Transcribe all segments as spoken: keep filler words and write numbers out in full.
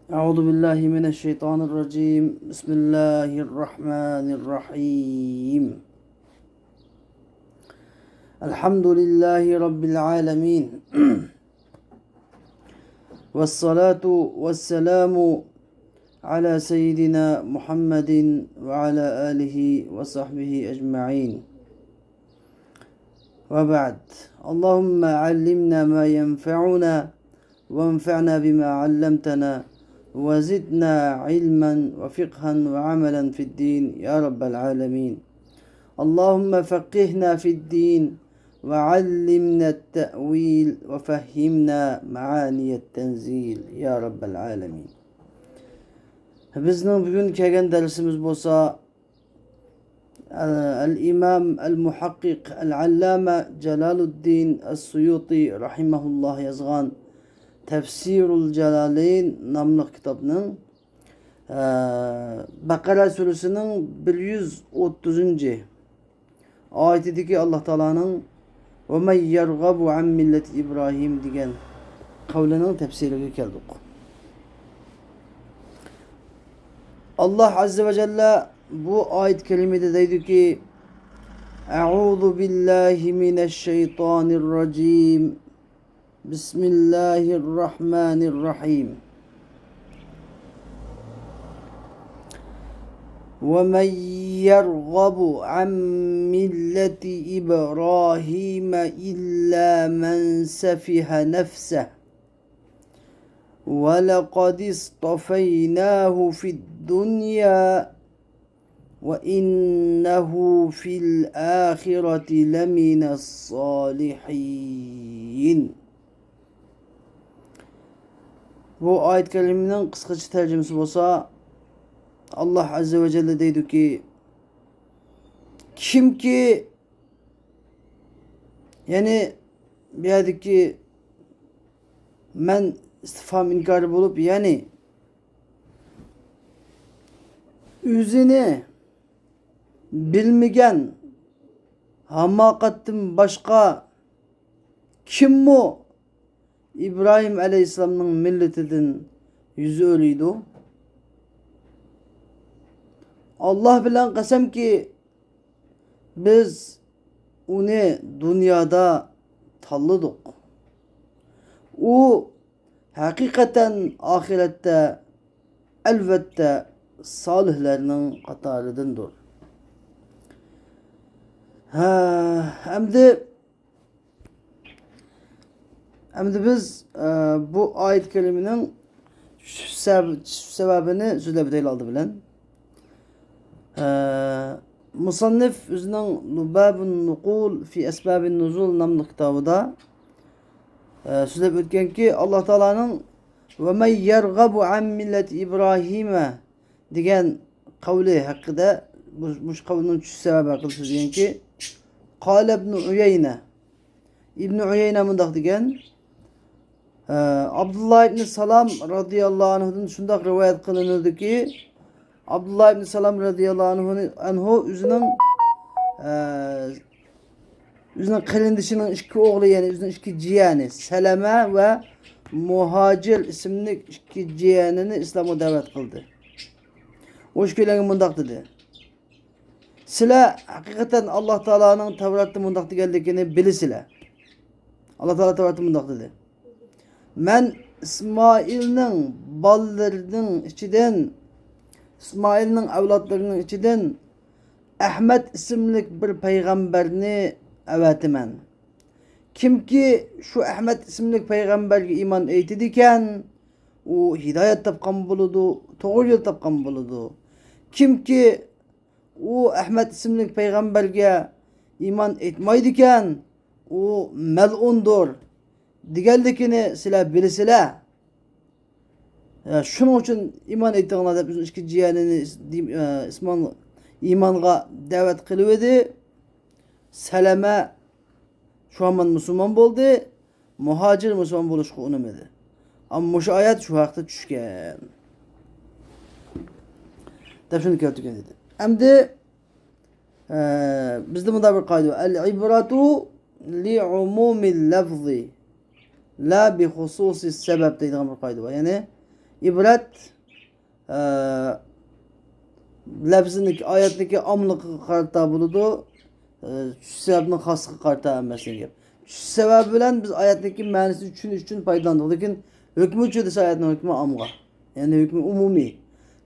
أعوذ بالله من الشيطان الرجيم. بسم الله الرحمن الرحيم. الحمد لله رب العالمين. والصلاة والسلام على سيدنا محمد وعلى آله وصحبه أجمعين. وبعد. اللهم علمنا ما ينفعنا وانفعنا بما علمتنا وزدنا علما وفقها وعملا في الدين يا رب العالمين. اللهم فقهنا في الدين وعلمنا التأويل وفهمنا معاني التنزيل يا رب العالمين. بىزنىڭ بۈگۈن كەلگەن دەرسىمىز بولسا، ئەل ئىمام ئەل مۇھەققىق ئەل ئەللامە جالالۇددىن ئەس سۇيۇتى رەھىمەھۇللاھ يازغان تەفسىرۇل جالالەين ناملىق كىتابنىڭ، ئە، بەقەرە سۈرىسىنىڭ بىر يۈز ئوتتۇزىنچى ئايىتىدىكى ئاللاھ تائالانىڭ «ومن يرغب عن ملة إبراهيم» دېگەن قەۋلىنىڭ تەپسىرىگە كەلدۇق. ئاللاھ ئەززە ۋە جەللە بۇ ئايەت كەرىمىدە دەيدۇكى، أعوذ بالله من الشيطان الرجيم. بسم الله الرحمن الرحيم. ومن يرغب عن ملة إبراهيم إلا من سفه نفسه ولقد اصطفيناه في الدنيا وإنه في الآخرة لمن الصالحين. بۇ ئايەت كەرىمىنىڭ قىسقىچە تەرجىمىسى بولسا، ئاللاھ ئەززە ۋە جەللە دەيدۇكى، كىمكى، يەنى بۇ يەردىكى مەن ئىستىفھام ئىنكارى بولۇپ، يەنى ئۆزىنى بىلمىگەن ھاماقەتتىن باشقا كىممۇ ئىبراھىم ئەلەيھىسسالامنىڭ مىللىتىدىن يۈز ئۆرۈيدۇ؟ ئاللاھ بىلەن قەسەمكى، بىز ئۇنى دۇنيادا تاللىدۇق. ئۇ ھەقىقەتەن ئاخىرەتتە، ئەلۋەتتە، سالىھلارنىڭ قاتارىدىندۇر. ھە، ئەمدى، ئەمدى بىز، ئە، بۇ ئايەت كەرىمىنىڭ چۈشۈش سەۋ-، چۈشۈش سەۋەبىنى سۆزلەپ ئۆتەيلى ئالدى بىلەن. ئە، مۇسەننىف ئۆزىنىڭ لۇبابۇن نۇقۇل فى ئەسبابىن نۇزۇل ناملىق كىتابىدا، ئە، سۆزلەپ ئۆتكەنكى، ئاللاھ تائالانىڭ «ۋە مەن يەرغەبۇ ئەن مىللەتى ئىبراھىمە» دېگەن قەۋلى ھەققىدە، بۇ، مۇشۇ قەۋلنىڭ چۈشۈش سەۋەبى ھەققىدە سۆزلىگەنكى، قالە ئىبنۇ ئۇيەينە، ئىبنى ئۇيەينە مۇنداق دېگەن، ئە، ئابدۇللا ئىبنى سالام رازىياللاھۇ ئەنھۇدىن شۇنداق رىۋايەت قىلىنىدۇكى، ئابدۇللا ئىبنى سالام رازىياللاھۇ ئەنھۇ، ئەنھۇ ئۆزىنىڭ، ئە، ئۆزىنىڭ قېرىندىشىنىڭ ئىككى ئوغلى، يەنى ئۆزىنىڭ ئىككى جىيەنى سەلەمە ۋە مۇھاجىر ئىسىملىك ئىككى جىيەنىنى ئىسلامغا دەۋەت قىلدى. ئۇ ئىككىيلەنگە مۇنداق دېدى، سىلەر ھەقىقەتەن ئاللاھ تائالانىڭ تەۋراتتا مۇنداق دېگەنلىكىنى بىلىسىلەر. ئاللاھ تائالا تەۋراتتا مۇنداق دېدى، مەن ئىسمائىلنىڭ بالىلىرىنىڭ ئىچىدىن، ئىسمائىلنىڭ ئەۋلادلىرىنىڭ ئىچىدىن ئەھمەد ئىسىملىك بىر پەيغەمبەرنى ئەۋەتىمەن. كىمكى شۇ ئەھمەد ئىسىملىك پەيغەمبەرگە ئىمان ئېيتىدىكەن، ئۇ ھىدايەت تاپقان بولىدۇ، توغرا يول تاپقان بولىدۇ. كىمكى ئۇ ئەھمەد ئىسىملىك پەيغەمبەرگە ئىمان ئېيتمايدىكەن، ئۇ مەلئۇندۇر دېگەنلىكىنى سىلەر بىلىسىلەر. ئە، شۇنىڭ ئۈچۈن ئىمان ئېيتىڭلار دەپ ئۆزىنىڭ ئىككى جىيەنىنى ئىس-، دىم-، ئە، ئىسمان-، ئىمانغا دەۋەت قىلىۋىدى. سەلەمە شۇ ھامان مۇسۇلمان بولدى. مۇھاجىر مۇسۇلمان بولۇشقا ئۇنىمىدى. ئەمما مۇشۇ ئايەت شۇ ھەقتە چۈشكەن دەپ شۇنى كەلتۈرگەن ئىدى. ئەمدى، ئە، بىزدە مۇنداق بىر قائىدە بار. ئەل ئىبرەتۇ لى ئۇمۇمىل لەفزى لا بى خۇسۇسىس سەبەب دەيدىغان بىر قائىدە بار. يەنى ئىبرەت، ئە، لەپزىنىڭكى، ئايەتنىڭكى ئاملىقىغا قارىتا بولىدۇ، ئە، چۈش سەۋەبنىڭ خاسلىقىغا قارىتا ئەمەس دېگەن گەپ. چۈش سەۋەبى بىلەن بىز ئايەتنىڭكى مەنىسىنى چۈشىنىش ئۈچۈن پايدىلاندۇق. لېكىن ھۆكمىچۇ دېسە، ئايەتنىڭ ھۆكمى ئامغا. يەنى ھۆكمى ئومۇمىي.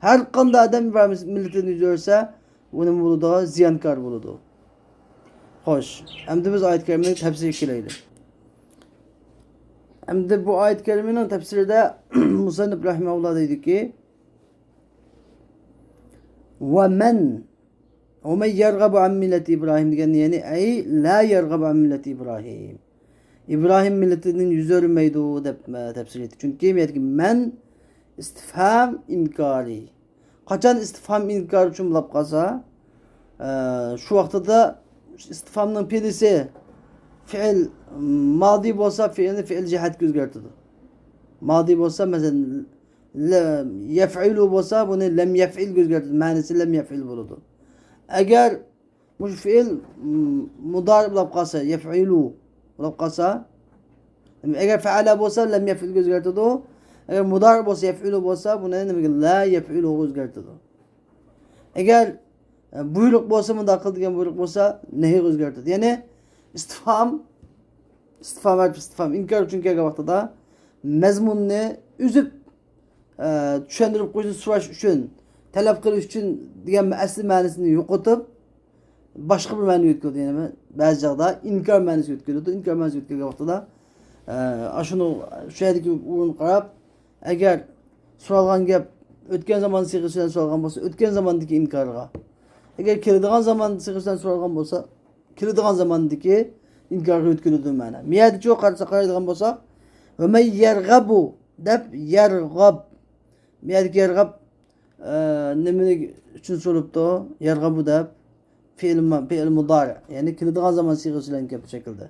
ھەر قانداق ئادەم ئىبراھىم مىللىتىدىن يۈز ئۆرۈسە، ئۇ نېمە بولىدۇ؟ زىيانكار بولىدۇ. خوش، ئەمدى بىز ئايەت كەرىمىنىڭ تەپسىرىگە كېلەيلى. ئەمدى بۇ ئايەت كەرىمىنىڭ تەپسىرىدە مۇسەننىپ رەھىمەھۇللا دەيدۇكى، ۋە مەن، ۋە مەن يەرغەبۇ ئەن مىللەتى ئىبراھىم دېگەن، يەنى، ئەي، لا يەرغەبۇ ئەن مىللەتى ئىبراھىم. ئىبراھىم مىللىتىدىن يۈز ئۆرمەيدۇ دەپ، ئە، تەپسىر ئېيتتى. چۈنكى بۇ يەردىكى مەن ئىستىفھام ئىنكارى. قاچان ئىستىفھام ئىنكار ئۈچۈن بولاپ قالسا، ئە، شۇ ۋاقتىدا ئىستىفھامنىڭ پېئلىسى، پېئىل مادى بولسا، پېئىلنى پېئىل جەھەتكە ئۆزگەرتىدۇ. مادى بولسا، مەسىلەن، لە-، يەفئىلۇ بولسا، بۇنى لەم يەفئىلگە ئۆزگەرتىدۇ. مەنىسى لەم يەفئىل بولىدۇ. ئەگەر مۇشۇ پېئىل، م، مۇدارىئ بولاپ قالسا، يەفئىلۇ بولاپ قالسا، ئەگەر فەئەلە بولسا، لەم يەفئىلگە ئۆزگەرتىدۇ. ئەگەر مۇدارىئ بولسا، يەفئىلۇ بولسا، بۇنى نېمىگە؟ لا يەفئىلۇغا ئۆزگەرتىدۇ. ئەگەر، ئە، بۇيرۇق بولسا، مۇنداق قىل دېگەن بۇيرۇق بولسا، نەھىگە ئۆزگەرتىدۇ. يەنى ئىستىفھام، ئىستىفھام ھەرپى ئىستىفھام، ئىنكار ئۈچۈن كەلگەن ۋاقتىدا مەزمۇننى ئۈزۈپ، ئە، چۈشەندۈرۈپ قويۇشنى سوراش ئۈچۈن، تەلەپ قىلىش ئۈچۈن دېگەن ئەسلى مەنىسىنى يوقىتىپ، باشقا بىر مەنىگە يۆتكىلىدۇ. يەنى بەزى چاغدا ئىنكار مەنىسىگە يۆتكىلىدۇ. ئىنكار مەنىسىگە يۆتكەلگەن ۋاقتىدا، ئە، ئاشۇنى، شۇ يەردىكى ئورۇنغا قاراپ، ئەگەر سورالغان گەپ ئۆتكەن زامان سىيغىسى بىلەن سورالغان بولسا، ئۆتكەن زاماندىكى ئىنكارغا، ئەگەر كېلىدىغان زامان سىيغىسى بىلەن سورالغان بولسا، كېلىدىغان زاماندىكى ئىنكارغا يۆتكىلىدۇ مەنە. مۇ يەردىچۇ قارىسا، قارايدىغان بولساق، ۋە مەن يەرغەبۇ دەپ، يەرغەب. مۇ يەردىكى يەرغەب، ئە، نېمە ئۈچۈن سورىلىپتۇ؟ يەرغەبۇ دەپ، پېئىل ما-، پېئىل مۇدارىئ. يەنى كېلىدىغان زامان سىيغىسى بىلەن كەلگەن شەكىلدە.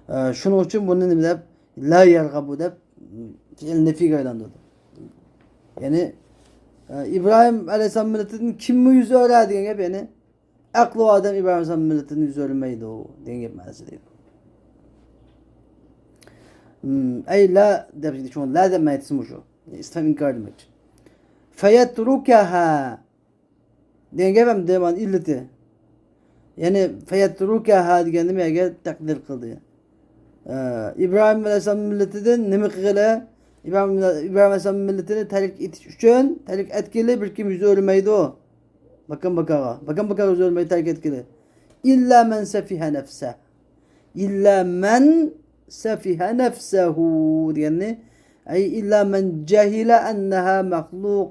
ئە، شۇنىڭ ئۈچۈن بۇنى نېمە دەپ؟ لا يەرغەبۇ دەپ، پېئىل نەفىگە ئايلاندۇردى. يەنى، ئە، ئىبراھىم ئەلەيھىسسالام مىللىتىدىن كىممۇ يۈز ئۆرە دېگەن گەپ، يەنى ئەقلى ئادەم ئىبراھىم ئەلەيھىسسالام مىللىتىدىن يۈز ئۆرمەيدۇ دېگەن گەپ مەنىسى دەيدۇ. ھىم، ئەي لا دەپ، شۇڭا لا دەپ مەنىسى مۇشۇ. ئىستىفھام ئىنكار دېمەكچى. فەيەترۇكەھا دېگەن گەپ ھەم دېۋان ئىللىتى. يەنى فەيەترۇكەھا دېگەننى مەگە تەقدىر قىلدى. ئە، ئىبراھىم ئەلەيھىسسالام مىللىتىدىن نېمە قىلغىلى؟ ئىبراھىم، ئىبراھىم ئەلەيھىسسالام مىللىتىنى تەرك ئېتىش ئۈچۈن، تەرك ئەتكىلى بىر كىم يۈز ئۆرمەيدۇ. باكام باكاغا، باكام باكاغا يۈز ئۆرمەي تەرك ئەتكىلى. ئىللا مەن سەفىھە نەفسە. ئىللا مەن سەفىھە نەفسەھۇ دېگەننى، ئەي ئىللا مەن جەھىلە ئەننەھا مەخلۇق،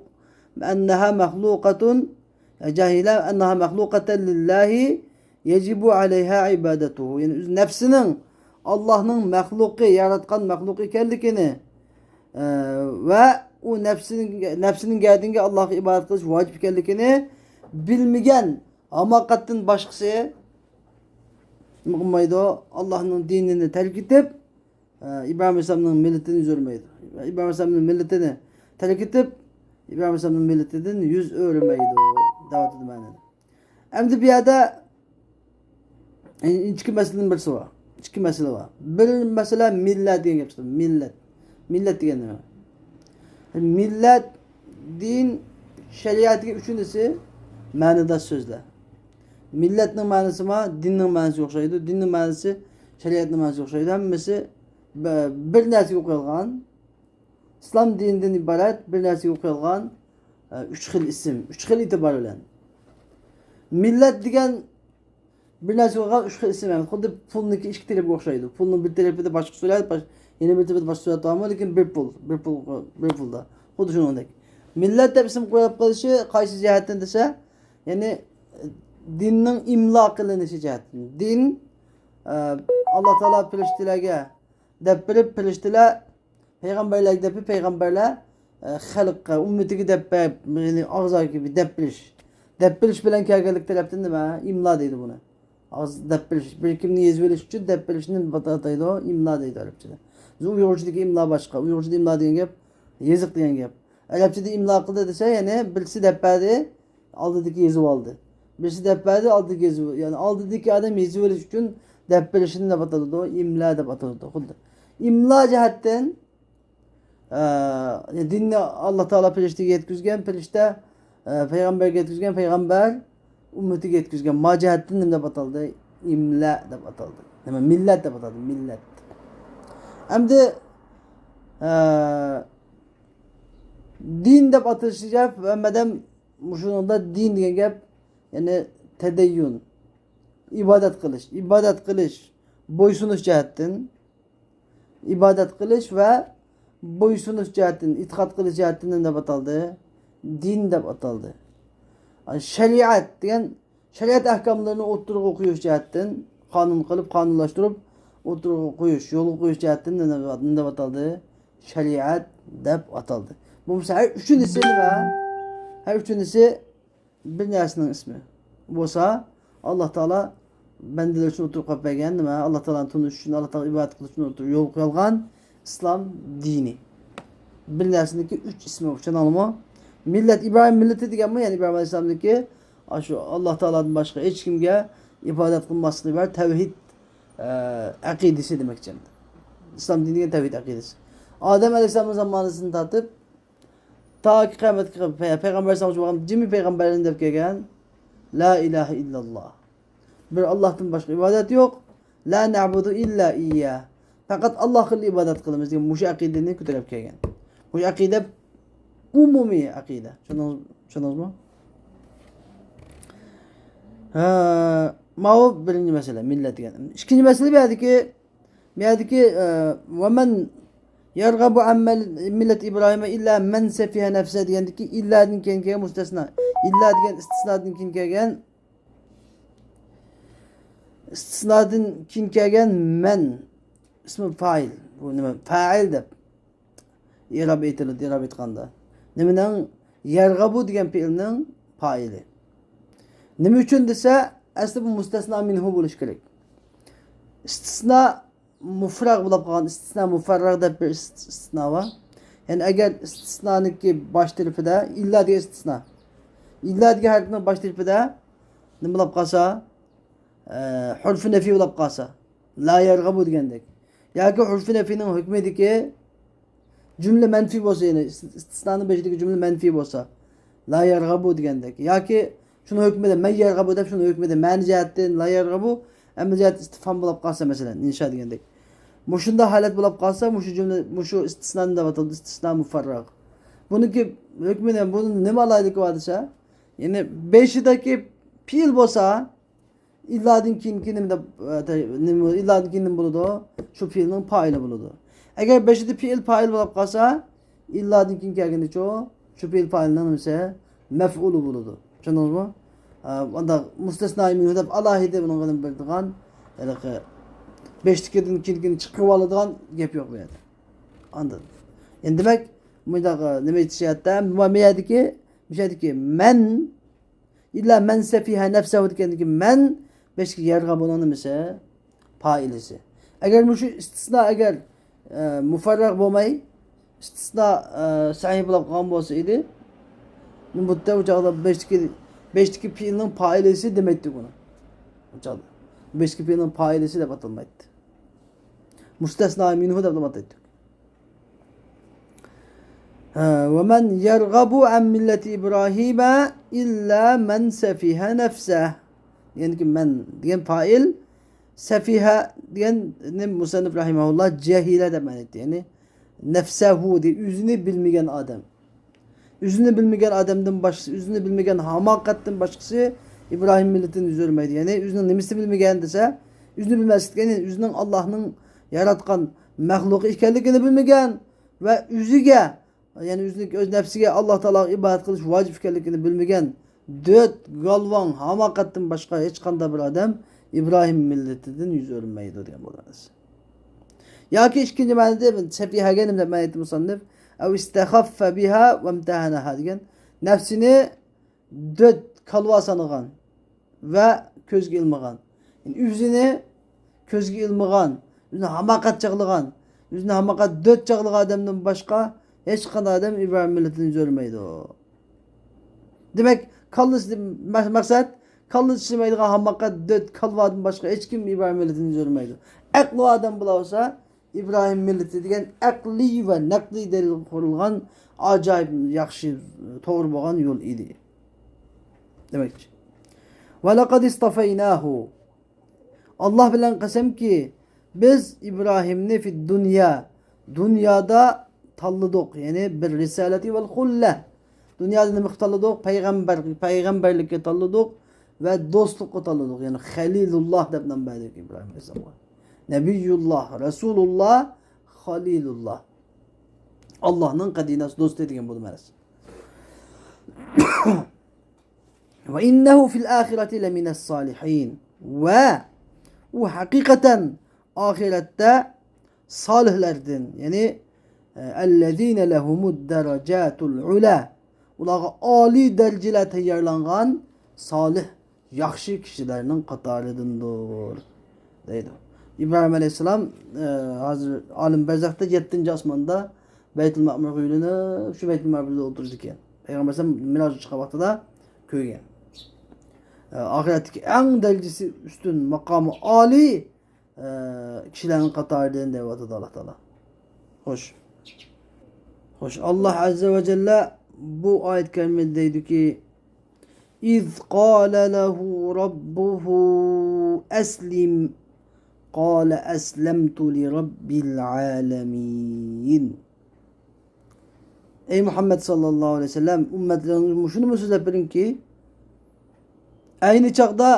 ئەننەھا مەخلۇقەتۇن، جەھىلە ئەننەھا مەخلۇقەتەن لىللاھى يەجىبۇ ئەلەيھا ئىبادەتۇھۇ. يەنى ئۆز نەپسىنىڭ ئاللاھنىڭ مەخلۇقى، ياراتقان مەخلۇق ئىكەنلىكىنى، ئە، ۋە ئۇ نەپسىنىڭ، نەپسىنىڭ گەردىنىگە ئاللاھقا ئىبادەت قىلىش ۋاجىپ ئىكەنلىكىنى بىلمىگەن ھاماقەتتىن باشقىسى نېمە قىلمايدۇ؟ ئاللاھنىڭ دىنىنى تەرك ئېتىپ، ئە، ئىبراھىم ئەلەيھىسسالامنىڭ مىللىتىنى يۈز ئۆرمەيدۇ. ئىبراھىم ئەلەيھىسسالامنىڭ مىللىتىنى تەرك ئېتىپ، ئىبراھىم ئەلەيھىسسالامنىڭ مىللىتىدىن يۈز ئۆرمەيدۇ دەۋاتىدۇ مەنىدە. ئەمدى بۇ يەردە ئىككى مەسىلىدىن بىرسى بار. ئىككى مەسىلە بار. بىر مەسىلە مىللەت دېگەن گەپ چىقتى. مىللەت. مىللەت دېگەن نېمە؟ مىللەت، دىن، شەرىئەت دېگەن ئۈچىنچىسى مەنىداش سۆزلەر. مىللەتنىڭ مەنىسىمۇ دىننىڭ مەنىسىگە ئوخشايدۇ. دىننىڭ مەنىسى شەرىئەتنىڭ مەنىسىگە ئوخشايدۇ. ھەممىسى بىر، بىر نەرسىگە قويۇلغان. ئىسلام دىنىدىن ئىبارەت بىر نەرسىگە قويۇلغان، ئە، ئۈچ خىل ئىسىم، ئۈچ خىل ئېتىبار بىلەن. مىللەت دېگەن بىر نەرسىگە قويۇلغان ئۈچ خىل ئىسىم، يەنى خۇددى پۇلنىڭكى ئىككى تەرىپىگە ئوخشايدۇ. پۇلنىڭ بىر تەرىپىدە باشقا سۈرەت، باش-، يەنە بىر تەرىپىدە باشقا سۈرەت بارمۇ، لېكىن بىر پۇل، بىر پۇل، بىر پۇلدا. خۇددى شۇنىڭدەك. مىللەت دەپ ئىسىم قويۇلۇپ قېلىشى قايسى جەھەتتىن دېسە، يەنى، دىننىڭ ئىملا قىلىنىشى جەھەتتىن. دىن، ئە، ئاللا تائالا پەرىشتىلەرگە دەپ بېرىپ، پەرىشتىلەر پەيغەمبەرلەرگە دەپ، پەيغەمبەرلەر، ئە، خەلققە، ئۈممىتىگە دەپ بەرىپ، يەنى ئاغزاكى دەپ بېرىش. دەپ بېرىش بىلەن كەلگەنلىك تەرەپتىن نېمە؟ ئىملا دەيدۇ بۇنى. ئاغزا دەپ بېرىش، بىر كىمنى يېزىۋېلىش ئۈچۈن دەپ بېرىشنى ئاتايدۇ، ئىملا دەيدۇ ئەرەبچىدە. بىز ئۇيغۇرچىدىكى ئىملا باشقا. ئۇيغۇرچىدا ئىملا دېگەن گەپ يېزىق دېگەن گەپ. ئەرەبچىدە ئىملا قىلدى دېسە، يەنى بىرسى دەپ بەردى، ئالدىدىكى يېزىۋالدى. بىرسى دەپ بەردى، ئالدىدىكى يېزىۋ-، يەنى ئالدىدىكى ئادەم يېزىۋېلىش ئۈچۈن دەپ بېرىشنى دەپ ئاتىلىدۇ، ئىملا دەپ ئاتىلىدۇ خۇددى. ئىملا جەھەتتىن ئە، دىننى ئاللا تائالا پەرىشتىگە يەتكۈزگەن، پەرىشتە، ئە، پەيغەمبەرگە يەتكۈزگەن، پەيغەمبەر ئۈممىتىگە يەتكۈزگەن. ما جەھەتتىن نېمە دەپ ئاتالدى؟ ئىملا دەپ ئاتالدى. نېمە؟ مىللەت دەپ ئاتالدى، مىللەت. ئەمدى، ئە، دىن دەپ ئاتىلىشى سەۋەب، ھەممەدەم مۇشۇنىڭدا دىن دېگەن گەپ، يەنى تەدەييۇن، ئىبادەت قىلىش، ئىبادەت قىلىش، بويسۇنۇش جەھەتتىن، ئىبادەت قىلىش ۋە بويسۇنۇش جەھەتتىن، ئېتىقاد قىلىش جەھەتتىن نېمە دەپ ئاتالدى؟ دىن دەپ ئاتالدى. شەرىئەت دېگەن شەرىئەت ئەھكاملىرىنى ئوتتۇرىغا قويۇش جەھەتتىن، قانۇن قىلىپ، قانۇنلاشتۇرۇپ، ئوتتۇرىغا قويۇش، يولغا قويۇش جەھەتتىن نېمە، نېمە دەپ ئاتالدى؟ شەرىئەت دەپ ئاتالدى. بولمىسا ھەر ئۈچىنچىسى نېمە؟ ھەر ئۈچىنچىسى بىر نەرسىنىڭ ئىسمى بولسا، ئاللا تائالا بەندىلەر ئۈچۈن ئوتتۇرىغا قويۇپ بەرگەن نېمە؟ ئاللا تائالانى تونۇش ئۈچۈن، ئاللا تائالاغا ئىبادەت قىلىش ئۈچۈن ئوتتۇرىغا يولغا قويۇلغان ئىسلام دىنى. بىر نەرسىنىڭكى ئۈچ ئىسمى بار، چۈشەندىڭلارمۇ؟ مىللەت، ئىبراھىم مىللىتى دېگەنمۇ، يەنى ئىبراھىم ئەلەيھىسسالامنىڭكى ئاشۇ ئاللا تائالادىن باشقا ھېچكىمگە ئىبادەت قىلماسلىقى ۋە تەۋھىد، ئە، ئەقىدىسى دېمەكچى. ئىسلام دىنى دېگەن تەۋھىد ئەقىدىسى. ئادەم ئەلەيھىسسالامنىڭ زامانىسىدىن تارتىپ تاكى قىيامەتكە پەيغەمبەر ئەلەيھىسسالامغىچە بولغان جىمى پەيغەمبەرلەرنى دەپ كەلگەن، لا ئىلاھە ئىللاللا، بىر ئاللاھتىن باشقا ئىبادەت يوق، لا نەبۇدۇ ئىللا ئىييا، پەقەت ئاللاھقىلا ئىبادەت قىلىمىز دېگەن مۇشۇ ئەقىدىنى كۆتۈرۈپ كەلگەن. مۇشۇ ئەقىدە ئومۇمىي ئەقىدە. چۈشەندىڭىز-، چۈشەندىڭىزمۇ؟ ھە، ماۋۇ بىرىنچى مەسىلە، مىللەت دېگەن. ئىككىنچى مەسىلە بۇ يەردىكى، بۇ يەردىكى، ئە، ۋە مەن يەرغەبۇ ئەن مىل-، مىللەت ئىبراھىمە ئىللا مەن سەفىھە نەفسە دېگەندىكى ئىللادىن كېيىن كەلگەن مۇستەسنا. ئىللا دېگەن ئىستىسنادىن كېيىن كەلگەن، ئىستىسنادىن كېيىن كەلگەن مەن ئىسمى فائىل. بۇ نېمە؟ فائىل دەپ ئىراب ئېيتىلىدۇ، ئىراب ئېيتقاندا. نېمىنىڭ؟ يەرغەبۇ دېگەن پېئىلنىڭ پائىلى. نېمە ئۈچۈن دېسە، ئەسلى بۇ مۇستەسنا مىنھۇ بولۇشى كېرەك. ئىستىسنا مۇفرەغ بولۇپ قالغان، ئىستىسنا مۇفەررەغ دەپ بىر ئىست-، ئىستىسنا بار. يەنى ئەگەر ئىستىسنانىڭكى باش تەرىپىدە، ئىللا دېگەن ئىستىسنا. ئىللا دېگەن ھەرپنىڭ باش تەرىپىدە نېمە بولۇپ قالسا، ئە، ھۇرفى نەفى بولۇپ قالسا، لا يەرغەبۇ دېگەندەك. ياكى ھۇرفى نەفىنىڭ ھۆكمىدىكى جۈملە مەنفىي بولسا، يەنى ئىس-، ئىستىسنانىڭ بېشىدىكى جۈملە مەنفىي بولسا، لا يەرغەبۇ دېگەندەك. ياكى شۇنىڭ ھۆكمىدە مەن يەرغەبۇ دەپ، شۇنىڭ ھۆكمىدە مەنى جەھەتتىن لا يەرغەبۇ، ئەمەل جەھەتتە ئىستىفھام بولۇپ قالسا، مەسىلەن، ئىنشا دېگەندەك. مۇشۇنداق ھالەت بولۇپ قالسا، مۇشۇ جۈملە، مۇشۇ ئىستىسنا نېمە دەپ ئاتىلىدۇ؟ ئىستىسنا مۇفەررەغ. بۇنىڭكى ھۆكمى نېمە؟ بۇنىڭ نېمە ئالاھىدىلىكى بار دېسە، يەنى بېشىدىكى پېئىل بولسا، ئىللادىن كېيىنكى نېمە دەپ، ئە، نېمە، ئىللادىن كېيىن نېمە بولىدۇ؟ شۇ پېئىلنىڭ پائىلى بولىدۇ. ئەگەر بېشىدا پېئىل پائىل بولۇپ قالسا، ئىللادىن كېيىن كەلگىنىچۇ، شۇ پېئىل پائىلنىڭ نېمىسى؟ مەفئۇلى بولىدۇ. چۈشەندىڭىزمۇ؟ ئە، ئانداق مۇستەسنا مىنھۇ دەپ ئالاھىدە بۇنىڭغا نېمە بېرىدىغان، ھېلىقى بېشىدىكىدىن كېيىنكىنى چىقىرىۋالىدىغان گەپ يوق بۇ يەردە. ئاندىن. يەنى دېمەك، مۇنداق، ئە، نېمە ئېيتىش يەردە، مۇ-، مۇ يەردىكى، مۇشۇ يەردىكى مەن ئىللا مەن سەفىھە نەفسەھۇ دېگەندىكى مەن بېشىدىكى يەرغەبۇنىڭ نېمىسى؟ پائىلىسى. ئەگەر مۇشۇ ئىستىسنا ئەگەر، ئە، مۇفەررەغ بولماي، ئىستىسنا، ئە، سەھىھ بولۇپ قالغان بولسا ئىدى، بۇ يەردە ئۇ چاغدا بېشىدىكى، بېشىدىكى پېئىلنىڭ پائىلىسى دېمەيتتۇق ئۇنى. ئۇ چاغدا بېشىدىكى پېئىلنىڭ پائىلىسى دەپ ئاتالمايتتى. مۇستەسنا مىنھۇ دەپ ئاتايتتۇق. ھە، ۋە مەن يەرغەبۇ ئەن مىللەتى ئىبراھىمە ئىللا مەن سەفىھە نەفسەھ. يەنى مەن دېگەن پائىل، سەفىھە دېگەننى مۇسەننىپ رەھىمەھۇللا جەھىلە دەپ مەنە ئېيتتى. يەنى نەفسەھۇ دېگەن ئۆزىنى بىلمىگەن ئادەم. ئۆزىنى بىلمىگەن ئادەمدىن باشقىسى، ئۆزىنى بىلمىگەن ھاماقەتتىن باشقىسى ئىبراھىم مىللىتىدىن يۈز ئۆرمەيدۇ. يەنى ئۆزىنىڭ نېمىسىنى بىلمىگەن دېسە، ئۆزىنى بىلمەسلىك دېگەن، يەنى ئۆزىنىڭ ئاللاھنىڭ ياراتقان مەخلۇقى ئىكەنلىكىنى بىلمىگەن ۋە ئۆزىگە، يەنى ئۆزىنىڭ ئۆز نەپسىگە ئاللا تائالاغا ئىبادەت قىلىش ۋاجىپ ئىكەنلىكىنى بىلمىگەن دۆت، گالۋاڭ، ھاماقەتتىن باشقا ھېچقانداق بىر ئادەم ئىبراھىم مىللىتىدىن يۈز ئۆرمەيدۇ دېگەن بولىدۇ. ياكى ئىككىنچى مەنىدە سەفىھەگە نېمە دەپ مەنە ئېيتتى مۇسەننىف؟ ئەۋ ئىستەخەففە بىھا ۋەمتەھەنەھا دېگەن نەپسىنى دۆت، كالۋا سانىغان ۋە كۆزگە ئىلمىغان. يەنى ئۆزىنى كۆزگە ئىلمىغان، ئۆزىنى ھاماقەت چاغلىغان، ئۆزىنى ھاماقەت دۆت چاغلىغان ئادەمدىن باشقا ھېچقانداق ئادەم ئىبراھىم مىللىتىدىن يۈز ئۆرمەيدۇ. دېمەك، كاللىسى، مە-، مەقسەت، كاللىسى ئىشلىمەيدىغان ھاماقەت دۆت كالۋادىن باشقا ھېچكىم ئىبراھىم مىللىتىدىن يۈز ئۆرمەيدۇ. ئەقلى ئادەم بولسا، ئىبراھىم مىللىتى دېگەن ئەقلىي ۋە نەقلىي دەلىلگە قۇرۇلغان ئاجايىپ ياخشى، توغرا بولغان يول ئىدى دېمەكچى. ولقد اصطفيناه. ئاللاھ بىلەن قەسەمكى، بىز ئىبراھىمنى في الدنيا، دۇنيادا تاللىدۇق، يەنى بالرسالة والخلة. دۇنيادا نېمىگە تاللىدۇق؟ پەيغەمبەر، پەيغەمبەرلىككە تاللىدۇق ۋە دوستلۇققا تاللىدۇق. يەنى خەلىلۇللاھ دەپ نام بەردۇق ئىبراھىم ئەلەيھىسسالامغا. نەبىيۇللاھ، رەسۇلۇللاھ، خەلىلۇللاھ. ئاللاھنىڭ قەدىناس دوستى دېگەن بولدى مەنىسى. وإنه في الآخرة لمن الصالحين. ۋە ئۇ ھەقىقەتەن ئاخىرەتتە سالىھلاردىن، يەنى، ئە، الذين لهم الدرجات العلى. ئۇلارغا ئالىي دەرىجىلەر تەييارلانغان سالىھ، ياخشى كىشىلەرنىڭ قاتارىدىندۇر، دەيدۇ. ئىبراھىم ئەلەيھىسسالام، ئە، ھازىر ئالەم بەرزەختە يەتتىنچى ئاسماندا بەيتۇل مەئمۇرغا يۆلىنىپ، شۇ بەيتۇل مەئمۇردا ئولتۇرىدىكەن. پەيغەمبەر ئەلەيھىسسالام مىراجغا چىققان ۋاقتىدا كۆرگەن. ئە، ئاخىرەتتىكى ئەڭ دەرىجىسى ئۈستۈن، ماقامى ئالىي، ئە، كىشىلەرنىڭ قاتارىدىن دەۋاتىدۇ ئاللاھ تائالا. خوش. خوش، ئاللاھ ئەززە ۋە جەللە بۇ ئايەت كەرىمىدە دەيدۇكى، إذ قال له ربه أسلم قال أسلمت لرب العالمين. ئەي مۇھەممەد ساللاللاھۇ ئەلەيھى ۋەسەللەم، ئۈممەتلىرىڭىزگە مۇشۇنىمۇ سۆزلەپ بېرىڭكى، ئەينى چاغدا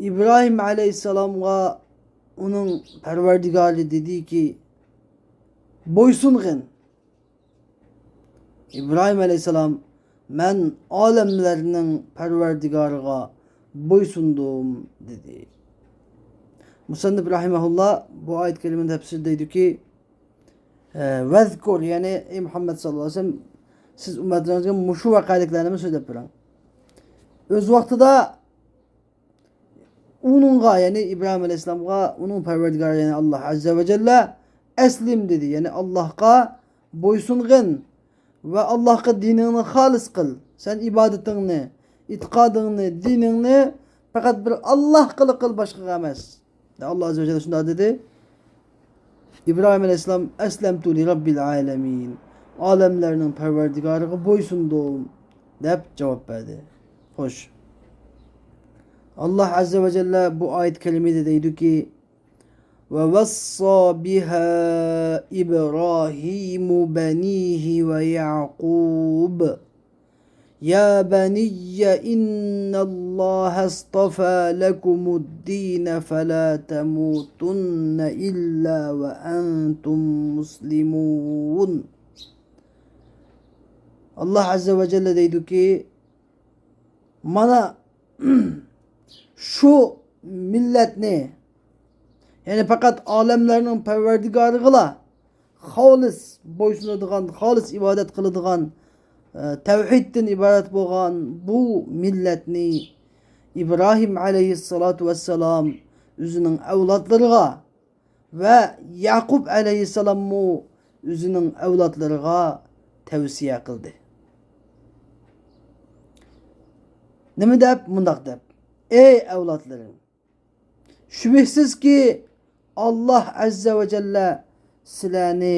ئىبراھىم ئەلەيھىسسالامغا ئۇنىڭ پەرۋەردىگارى دېدىكى، بويسۇنغىن. ئىبراھىم ئەلەيھىسسالام، مەن ئالەملەرنىڭ پەرۋەردىگارىغا بويسۇندۇم، دېدى. مۇسەننىپ رەھىمەھۇللا بۇ ئايەت كەرىمىنى تەپسىرىدە دەيدۇكى، ئە، ۋەزكۇر، يەنى ئەي مۇھەممەد ساللاللاھۇ ئەلەيھى ۋەسەللەم، سىز ئۈممەتلىرىڭىزگە مۇشۇ ۋەقەلىكلەرنىمۇ سۆزلەپ بېرىڭ. ئۆز ۋاقتىدا ئۇنىڭغا، يەنى ئىبراھىم ئەلەيھىسسالامغا ئۇنىڭ پەرۋەردىگارى، يەنى ئاللاھ ئەززە ۋە جەللە، ئەسلىم دېدى، يەنى ئاللاھقا بويسۇنغىن ۋە ئاللاھقا دىنىڭنى خالىس قىل. سەن ئىبادىتىڭنى، ئېتىقادىڭنى، دىنىڭنى پەقەت بىر ئاللاھقىلا قىل، باشقىغا ئەمەس. ئاللاھ ئەززە ۋە جەللە شۇنداق دېدى. ئىبراھىم ئەلەيھىسسالام، ئەسلەمتۇ لىرەببىل ئالەمىن، ئالەملەرنىڭ پەرۋەردىگارىغا بويسۇندۇم، دەپ جاۋاب بەردى. خوش. ئاللاھ ئەززە ۋە جەللە بۇ ئايەت كەرىمىدە دەيدۇكى، ووصى بها إبراهيم بنيه ويعقوب يا بني إن الله اصطفى لكم الدين فلا تموتن إلا وأنتم مسلمون. ئاللاھ ئەززە ۋە جەللە دەيدۇكى، مانا، شۇ مىللەتنى، يەنى پەقەت ئالەملەرنىڭ پەرۋەردىگارىغىلا خالىس بويسۇنىدىغان، خالىس ئىبادەت قىلىدىغان، ئە، تەۋھىدتىن ئىبارەت بولغان بۇ مىللەتنى ئىبراھىم ئەلەيھىسسالاتۇ ۋەسسالام ئۆزىنىڭ ئەۋلادلىرىغا ۋە يەقۇب ئەلەيھىسسالاممۇ ئۆزىنىڭ ئەۋلادلىرىغا تەۋسىيە قىلدى. نېمە دەپ؟ مۇنداق دەپ، ئەي ئەۋلادلىرىم! شۈبھىسىزكى، ئاللاھ ئەززە ۋە جەللە سىلەرنى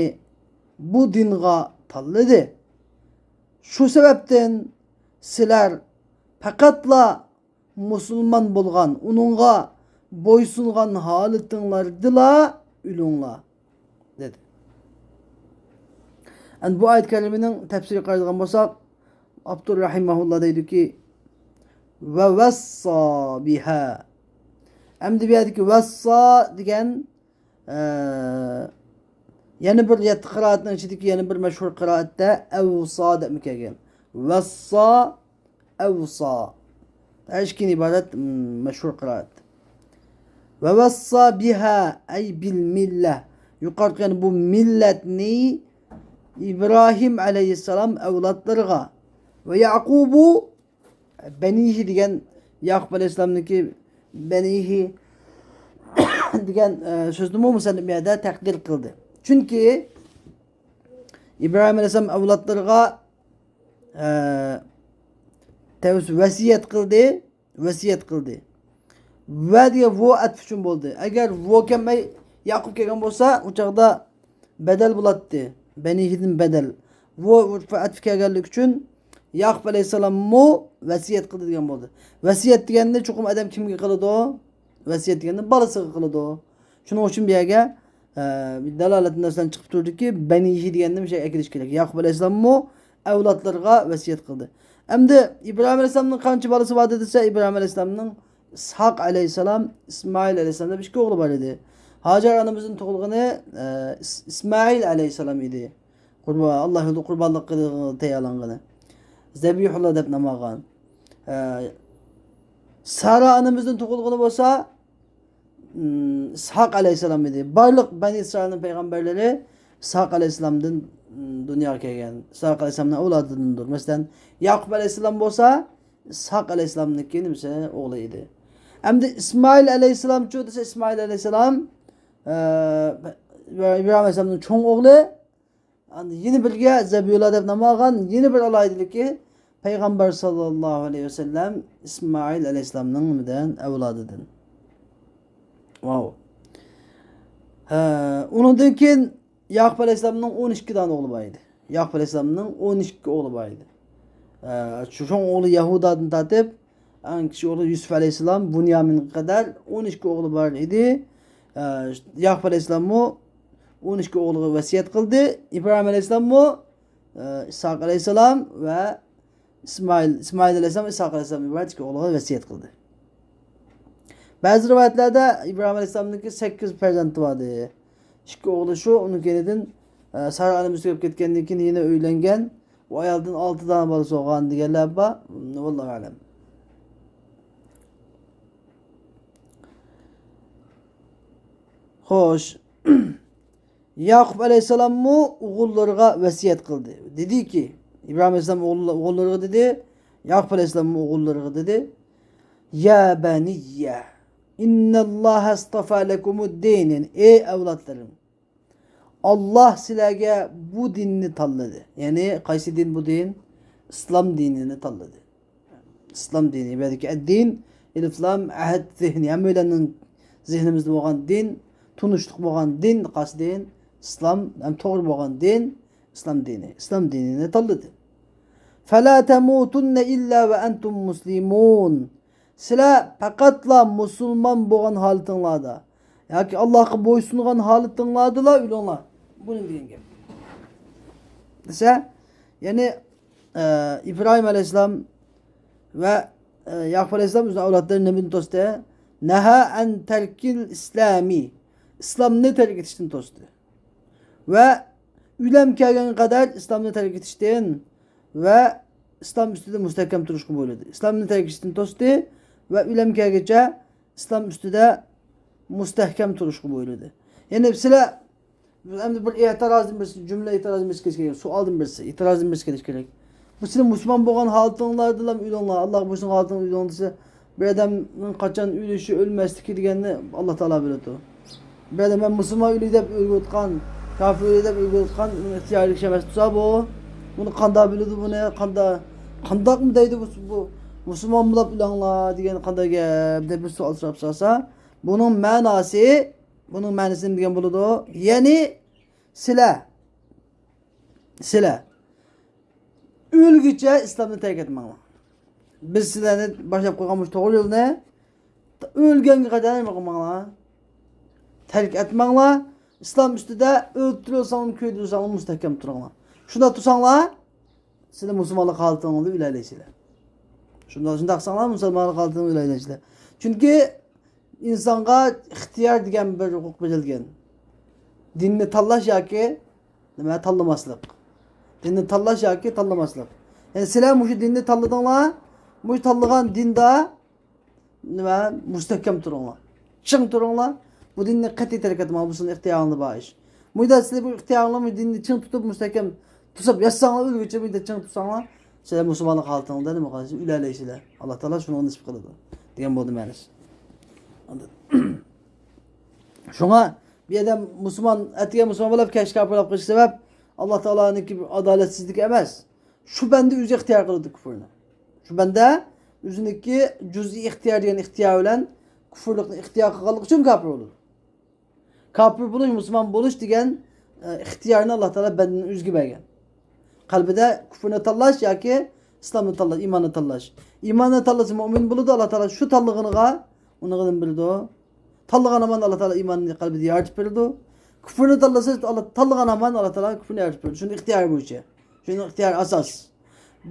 بۇ دىنغا تاللىدى. شۇ سەۋەبتىن سىلەر پەقەتلا مۇسۇلمان بولغان، ئۇنىڭغا بويسۇنغان ھالىتىڭلاردىلا ئۆلۈڭلار، دېدى. ئەمدى بۇ ئايەت كەرىمىنىڭ تەپسىرىگە قارايدىغان بولساق، ئاپتور رەھىمەھۇللا دەيدۇكى، ووصى بها. ئەمدى بۇ يەردىكى ۋەسسا دېگەن، ئە، يەنە بىر يەتتە قىرائەتنىڭ ئىچىدىكى يەنە بىر مەشھۇر قىرائەتتە ئەۋسا دەپمۇ كەلگەن. ۋەسسا، ئەۋسا. ھەر ئىككىدىن ئىبارەت، م، مەشھۇر قىرائەت. ووصى بها أي بالملة. يۇقىرىقى، يەنى بۇ مىللەتنى ئىبراھىم ئەلەيھىسسالام ئەۋلادلىرىغا، ويعقوب بنيه دېگەن، يەقۇب ئەلەيھىسسالامنىڭكى بنيه دېگەن، ئە، سۆزنىمۇ مۇسەننىپ بۇ يەردە تەقدىر قىلدى. چۈنكى ئىبراھىم ئەلەيھىسسالام ئەۋلادلىرىغا، ئە، تەۋس-، ۋەسىيەت قىلدى، ۋەسىيەت قىلدى. ۋە دېگەن ۋو ئەتپ ئۈچۈن بولدى. ئەگەر ۋو كەلمەي، ياقۇپ كەلگەن بولسا، ئۇ چاغدا بەدەل بولاتتى. بەنىھىدىن بەدەل. بۇ، بۇ ئەتىپ كەلگەنلىكى ئۈچۈن ياقۇپ ئەلەيھىسسالاممۇ ۋەسىيەت قىلدى دېگەن بولدى. ۋەسىيەت دېگەندە چوقۇم ئادەم كىمگە قىلىدۇ؟ ۋەسىيەت دېگەندە بالىسىغا قىلىدۇ. شۇنىڭ ئۈچۈن بۇ يەرگە، ئە، بىر دالالەت نەرسىلەرنى چىقىپ تۇردىكى، بەنىھى دېگەننى مۇشۇ يەرگە ئەكېلىش كېرەك. ياقۇپ ئەلەيھىسسالاممۇ ئەۋلادلىرىغا ۋەسىيەت قىلدى. ئەمدى ئىبراھىم ئەلەيھىسسالامنىڭ قانچە بالىسى بار دېسە، ئىبراھىم ئەلەيھىسسالامنىڭ ئىسھاق ئەلەيھىسسالام، ئىسمائىل ئەلەيھىسسالام دەپ ئىككى ئوغلى بار ئىدى. ھاجەر ئانىمىزدىن تۇغۇلغىنى، ئە، ئىس-، ئىسمائىل ئەلەيھىسسالام ئىدى. قۇربان، ئاللا يولىدا قۇربانلىق قىلىدىغان تەييارلانغىنى. زەبىھۇللا دەپ نام ئالغان. ئە، سارا ئانىمىزدىن تۇغۇلغىنى بولسا، ئىم، ئىسھاق ئەلەيھىسسالام ئىدى. بارلىق بەنى ئىسرائىلنىڭ پەيغەمبەرلىرى ئىسھاق ئەلەيھىسسالامدىن، ئىم، دۇنياغا كەلگەن. ئىسھاق ئەلەيھىسسالامنىڭ ئەۋلادىدىندۇر. مەسىلەن، ياقۇپ ئەلەيھىسسالام بولسا، ئىسھاق ئەلەيھىسسالامنىڭكى نېمىسى، ئوغلى ئىدى. ئەمدى ئىسمائىل ئەلەيھىسسالامچۇ دېسە، ئىسمائىل ئەلەيھىسسالام، ئە، ئىبراھىم ئەلەيھىسسالامنىڭ چوڭ ئوغلى، ئاندىن يەنە بىرگە زەبىھۇللا دەپ نام ئالغان، يەنە بىر ئالاھىدىلىكى، پەيغەمبەر ساللاللاھۇ ئەلەيھى ۋەسەللەم ئىسمائىل ئەلەيھىسسالامنىڭ نېمىدىن؟ ئەۋلادىدىن. ۋاۋ. ھە، ئۇنىڭدىن كېيىن ياقۇپ ئەلەيھىسسالامنىڭ ئون ئىككى دانە ئوغلى بار ئىدى. ياقۇپ ئەلەيھىسسالامنىڭ ئون ئىككى ئوغلى بار ئىدى. ھە، شۇ چوڭ ئوغلى يەھۇدادىن تارتىپ، ئەڭ كىچىك ئوغلى يۈسۈپ ئەلەيھىسسالام، بۇنيامىنغا قەدەر ئون ئىككى ئوغلى بار ئىدى. ھە، ياقۇپ ئەلەيھىسسالاممۇ ئون ئىككى ئوغلىغا ۋەسىيەت قىلدى. ئىبراھىم ئەلەيھىسسالاممۇ، ئە، ئىسھاق ئەلەيھىسسالام ۋە ئىسمائىل، ئىسمائىل ئەلەيھىسسالام، ئىسھاق ئەلەيھىسسالام ئىبارەت ئىككى ئوغلىغا ۋەسىيەت قىلدى. بەزى رىۋايەتلەردە ئىبراھىم ئەلەيھىسسالامنىڭكى سەككىز پەرزەنتى بار دېدى. ئىككى ئوغلى شۇ، ئۇنىڭ كەينىدىن، ئە، سارا ئانىمىز تۈگەپ كەتكەندىن كېيىن يەنە ئۆيلەنگەن. ئۇ ئايالدىن ئالتە دانە بالىسى بولغان دېگەنلەر بار. ۋاللاھۇ ئەلەم. خوش. ياقۇپ ئەلەيھىسسالاممۇ ئوغۇللىرىغا ۋەسىيەت قىلدى. دېدىكى، ئىبراھىم ئەلەيھىسسالام ئوغۇل-، ئوغۇللىرىغا دېدى، ياقۇپ ئەلەيھىسسالاممۇ ئوغۇللىرىغا دېدى، يا بەنىييە، ئىننەللاھە ئەستەفا لەكۇمۇددىن، يەنى، ئەي ئەۋلادلىرىم، ئاللاھ سىلەرگە بۇ دىننى تاللىدى. يەنى قايسى دىن بۇ دىن؟ ئىسلام دىنىنى تاللىدى. ئىسلام دىنى. بۇ يەردىكى ئەددىن، ئەلىف لام، ئەھەد، زېھنى. ھەممەيلەننىڭ زېھنىمىزدە بولغان دىن، تونۇشلۇق بولغان دىن، قايسى دىن؟ ئىسلام، ھەم توغرا بولغان دىن، ئىسلام دىنى. ئىسلام دىنىنى تاللىدى. فەلا تەمۇتۇننە ئىللا ۋە ئەنتۇم مۇسلىمۇن. سىلەر پەقەتلا مۇسۇلمان بولغان ھالىتىڭلاردا ياكى ئاللاھقا بويسۇنغان ھالىتىڭلاردىلا ئۆلۈڭلار. بۇنى دېگەن گەپ. دېسە، يەنى، ئە، ئىبراھىم ئەلەيھىسسالام ۋە، ئە، ياقۇپ ئەلەيھىسسالام ئۆزىنىڭ ئەۋلادلىرىنى نېمىدىن توستى؟ نەھا ئەن تەركىل ئىسلامى. ئىسلامنى تەرك ئېتىشتىن توستى. ۋە ئۆلۈم كەلگەنگە قەدەر ئىسلامنى تەرك ئېتىشتىن ۋە ئىسلام ئۈستىدە مۇستەھكەم تۇرۇشقا بۇيرۇدى. ئىسلامنى تەرك ئېتىشتىن توستى ۋە ئۆلۈم كەلگۈچە ئىسلام ئۈستىدە مۇستەھكەم تۇرۇشقا بۇيرۇدى. يەنى سىلەر، ئەمدى بىر ئېتىرازدىن بىرسى، جۈملە ئېتىرازدىن بىرسى كېلىشى كېرەك، سوئالدىن بىرسى، ئېتىرازدىن بىرسى كېلىشى كېرەك. بۇ سىلەر مۇسۇلمان بولغان ھالىتىڭلاردىلا ئۆلۈڭلار، ئاللاھقا بويسۇنغان ھالىتىڭدا ئۆلۈڭ دېسە، بىر ئادەمنىڭ قاچان ئۆلۈشى، ئۆلمەسلىكى دېگەننى ئاللا تائالا بىلىدۇ. بىر ئادەم مەن مۇسۇلمان ئۆلۈي دەپ ئۆلگۈۋاتقان، كاپىر ئۆلۈي دەپ ئۆلگۈۋاتقان، ئۇنىڭ ئىختىيارىدىكى ئىش ئەمەس تۇرسا بۇ، بۇنى قانداق بىلىدۇ بۇنى، قاندا-، قانداقمۇ دەيدۇ بۇ، بۇ مۇسۇلمان بولاپ ئۆلەڭلار دېگەن قانداق گەپ دەپ بىر سوئال سوراپ سالسا، بۇنىڭ مەناسى، بۇنىڭ مەنىسى نېمە دېگەن بولىدۇ؟ يەنى سىلەر، سىلەر ئۆلگۈچە ئىسلامنى تەرك ئەتمەڭلار. بىز سىلەرنى باشلاپ قويغان مۇشۇ توغرا يولنى ئۆلگەنگە قەدەر نېمە قىلماڭلار؟ تەرك ئەتمەڭلار. ئىسلام ئۈستىدە ئۆلتۈرۈلسەڭلار، كۆيدۈرۈلسەڭلار مۇستەھكەم تۇرۇڭلار. شۇنداق تۇرساڭلار، سىلەر مۇسۇلمانلىق ھالىتىڭلاردا ئۆلەلەيسىلەر. شۇنداق، شۇنداق قىلساڭلار مۇسۇلمانلىق ھالىتىڭلاردا ئۆلەلەيسىلەر. چۈنكى ئىنسانغا ئىختىيار دېگەن بىر ھوقۇق بېرىلگەن. دىننى تاللاش ياكى نېمە، تاللىماسلىق. دىننى تاللاش ياكى تاللىماسلىق. يەنى سىلەر مۇشۇ دىننى تاللىدىڭلار، مۇشۇ تاللىغان دىندا نېمە، مۇستەھكەم تۇرۇڭلار. چىڭ تۇرۇڭلار. بۇ دىننى قەتئىي تەرك ئەتمەڭلار، بۇ سىلەرنىڭ ئىختىيارىڭدا بار ئىش. مۇنداق سىلەر بۇ ئىختىيارىڭلار، بۇ دىننى چىڭ تۇتۇپ، مۇستەھكەم تۇتۇپ ياتساڭلار، ئۆلگۈچە مۇنداق چىڭ تۇتساڭلار، سىلەر مۇسۇلمانلىق ھالىتىڭلاردا نېمە قىلىسىلەر؟ ئۆلەلەيسىلەر. ئاللا تائالا شۇنى نېسىپ قىلىدۇ دېگەن بولدى مەنىسى. ئاندىن شۇڭا بۇ يەردە مۇسۇلمان، ئەتىگەن مۇسۇلمان بولۇپ، كەچ كاپىر بولۇپ قېلىشى سەۋەب، ئاللا تائالانىڭكى بىر ئادالەتسىزلىكى ئەمەس. شۇ بەندە ئۆزى ئىختىيار قىلىدۇ كۇفرنى. شۇ بەندە ئۆزىنىڭكى جۈزئىي ئىختىيار دېگەن ئىختىيار بىلەن كۇفرلۇقنى ئىختىيار قىلغانلىقى ئۈچۈن كاپىر بولىدۇ. كاپىر بولۇش، مۇسۇلمان بولۇش دېگەن، ئە، ئىختىيارنى ئاللا تائالا بەندىنىڭ ئۆزىگە بەرگەن. قەلبىدە كۇفرنى تاللاش ياكى ئىسلامنى تاللاش، ئىماننى تاللاش. ئىماننى تاللىسا مۇئمىن بولىدۇ، ئاللا تائالا شۇ تاللىغىنىغا ئۇنىڭغا نېمە بېرىدۇ؟ تاللىغان ھامان ئاللا تائالا ئىماننى قەلبىدە يارىتىپ بېرىدۇ. كۇفرنى تاللىسا، ئاللا، تاللىغان ھامان ئاللا تائالا كۇفرنى يارىتىپ بېرىدۇ. شۇنىڭ ئىختىيارى بويىچە. شۇنىڭ ئىختىيارى ئاساس.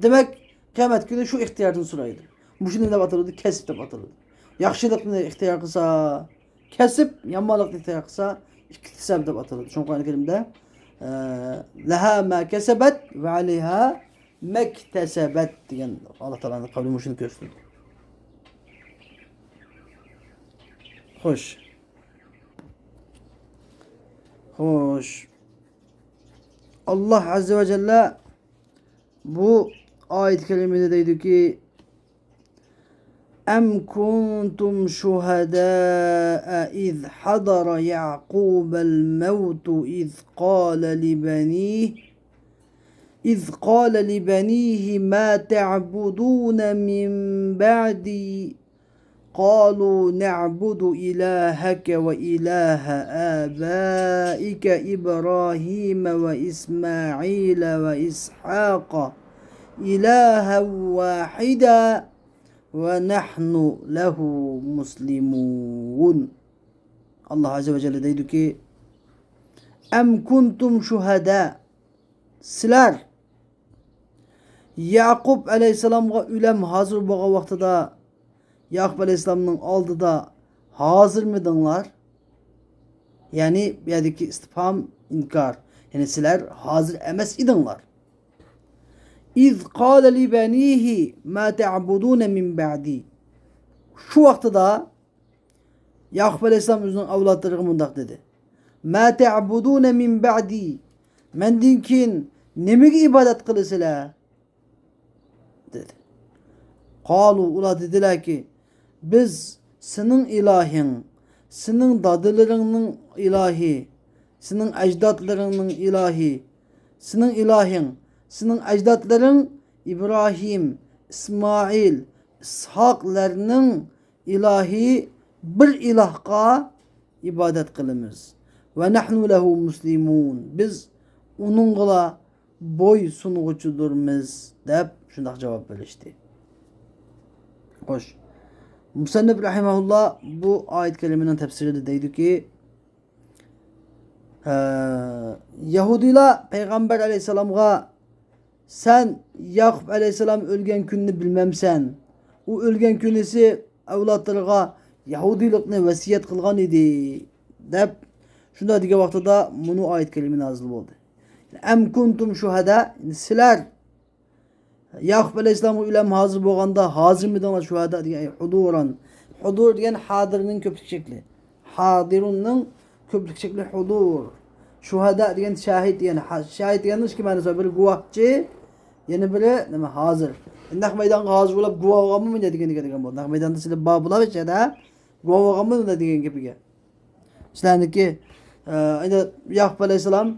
دېمەك، قىيامەت كۈنى شۇ ئىختىياردىن سورايدۇ. مۇشۇ نېمە دەپ ئاتىلىدۇ؟ كەسىپ دەپ ئاتىلىدۇ. ياخشىلىقنى ئىختىيار قىلسا، كەسىپ، يامانلىقنى ئىختىيار قىلسا، ئىكتىساب دەپ ئاتىلىدۇ. شۇڭا قۇرئان كەرىمدە، ئە، لەھا ما كەسەبەت ۋە ئەلەيھا مەكتەسەبەت دېگەن ئاللا تائالانىڭ قەۋلى مۇشۇنى كۆرسىتىدۇ. خوش. خوش. ئاللا ئەززە ۋە جەللە بۇ ئايەت كەرىمىدە دەيدۇكى، أم كنتم شهداء إذ حضر يعقوب الموت إذ قال لبنيه إذ قال لبنيه ما تعبدون من بعدي قالوا نعبد إلهك وإله آبائك إبراهيم وإسماعيل وإسحاق إلها واحدا ونحن له مسلمون. ئاللا ئەززە ۋە جەللە دەيدۇكى، أم كنتم شهداء، سىلەر يەقۇب ئەلەيھىسسالامغا ئۆلۈم ھازىر بولغان ۋاقتىدا، يەقۇب ئەلەيھىسسالامنىڭ ئالدىدا ھازىرمىدىڭلار؟ يەنى بۇ يەردىكى ئىستىپھام ئىنكار. يەنى سىلەر ھازىر ئەمەس ئىدىڭلار. إذ قال لبنيه ما تعبدون من بعدي. شۇ ۋاقتىدا يەقۇب ئەلەيھىسسالام ئۆزىنىڭ ئەۋلادلىرىغا مۇنداق دېدى، ما تعبدون من بعدي، مەندىن كېيىن نېمىگە ئىبادەت قىلىسىلەر؟ دېدى. قالوا، ئۇلار دېدىلەركى، بىز سېنىڭ ئىلاھىڭ، سېنىڭ دادىلىرىڭنىڭ ئىلاھى، سېنىڭ ئەجدادلىرىڭنىڭ ئىلاھى، سېنىڭ ئىلاھىڭ، سېنىڭ ئەجدادلىرىڭ ئىبراھىم، ئىسمائىل، ئىسھاقلارنىڭ ئىلاھى بىر ئىلاھقا ئىبادەت قىلىمىز. ونحن له مسلمون. بىز ئۇنىڭغىلا بوي سۇنغۇچىدۇرمىز، دەپ شۇنداق جاۋاب بېرىشتى. خوش. مۇسەننىپ رەھىمەھۇللا بۇ ئايەت كەرىمىنىڭ تەپسىرىدە دەيدۇكى، ھە، يەھۇدىيلار پەيغەمبەر ئەلەيھىسسالامغا، سەن ياقۇپ ئەلەيھىسسالام ئۆلگەن كۈننى بىلمەمسەن؟ ئۇ ئۆلگەن كۈنىسى ئەۋلادلىرىغا يەھۇدىيلىقنى ۋەسىيەت قىلغان ئىدى، دەپ شۇنداق دېگەن ۋاقتىدا مۇنۇ ئايەت كەرىمە نازىل بولدى. أم كنتم شهداء، سىلەر ياقۇپ ئەلەيھىسسالامغا ئۆلۈم ھازىر بولغاندا ھازىرمىدىڭلار؟ شۇھەدا دېگەن، ئەي، ھۇدۇران. ھۇدۇر دېگەن ھادىرنىڭ كۆپلۈك شەكلى. ھادىرۇننىڭ كۆپلۈك شەكلى ھۇدۇر. شۇھەدا دېگەن شاھىت دېگەن. ھا-، شاھىت دېگەننىڭ ئىككى مەنىسى بار. بىرى گۇۋاھچى، يەنە بىرى نېمە، ھازىر. نەق مەيدانغا ھازىر بولۇپ گۇۋاھ بولغانمۇ مەن دېگەن گەپ بولىدۇ. نەق مەيداندا سىلەر بار بولۇپ ئىچىدە گۇۋاھ بولغانمۇ مەن دېگەن گېپىگە. سىلەرنىڭكى، ئە، ئەنە ياقۇپ ئەلەيھىسسالام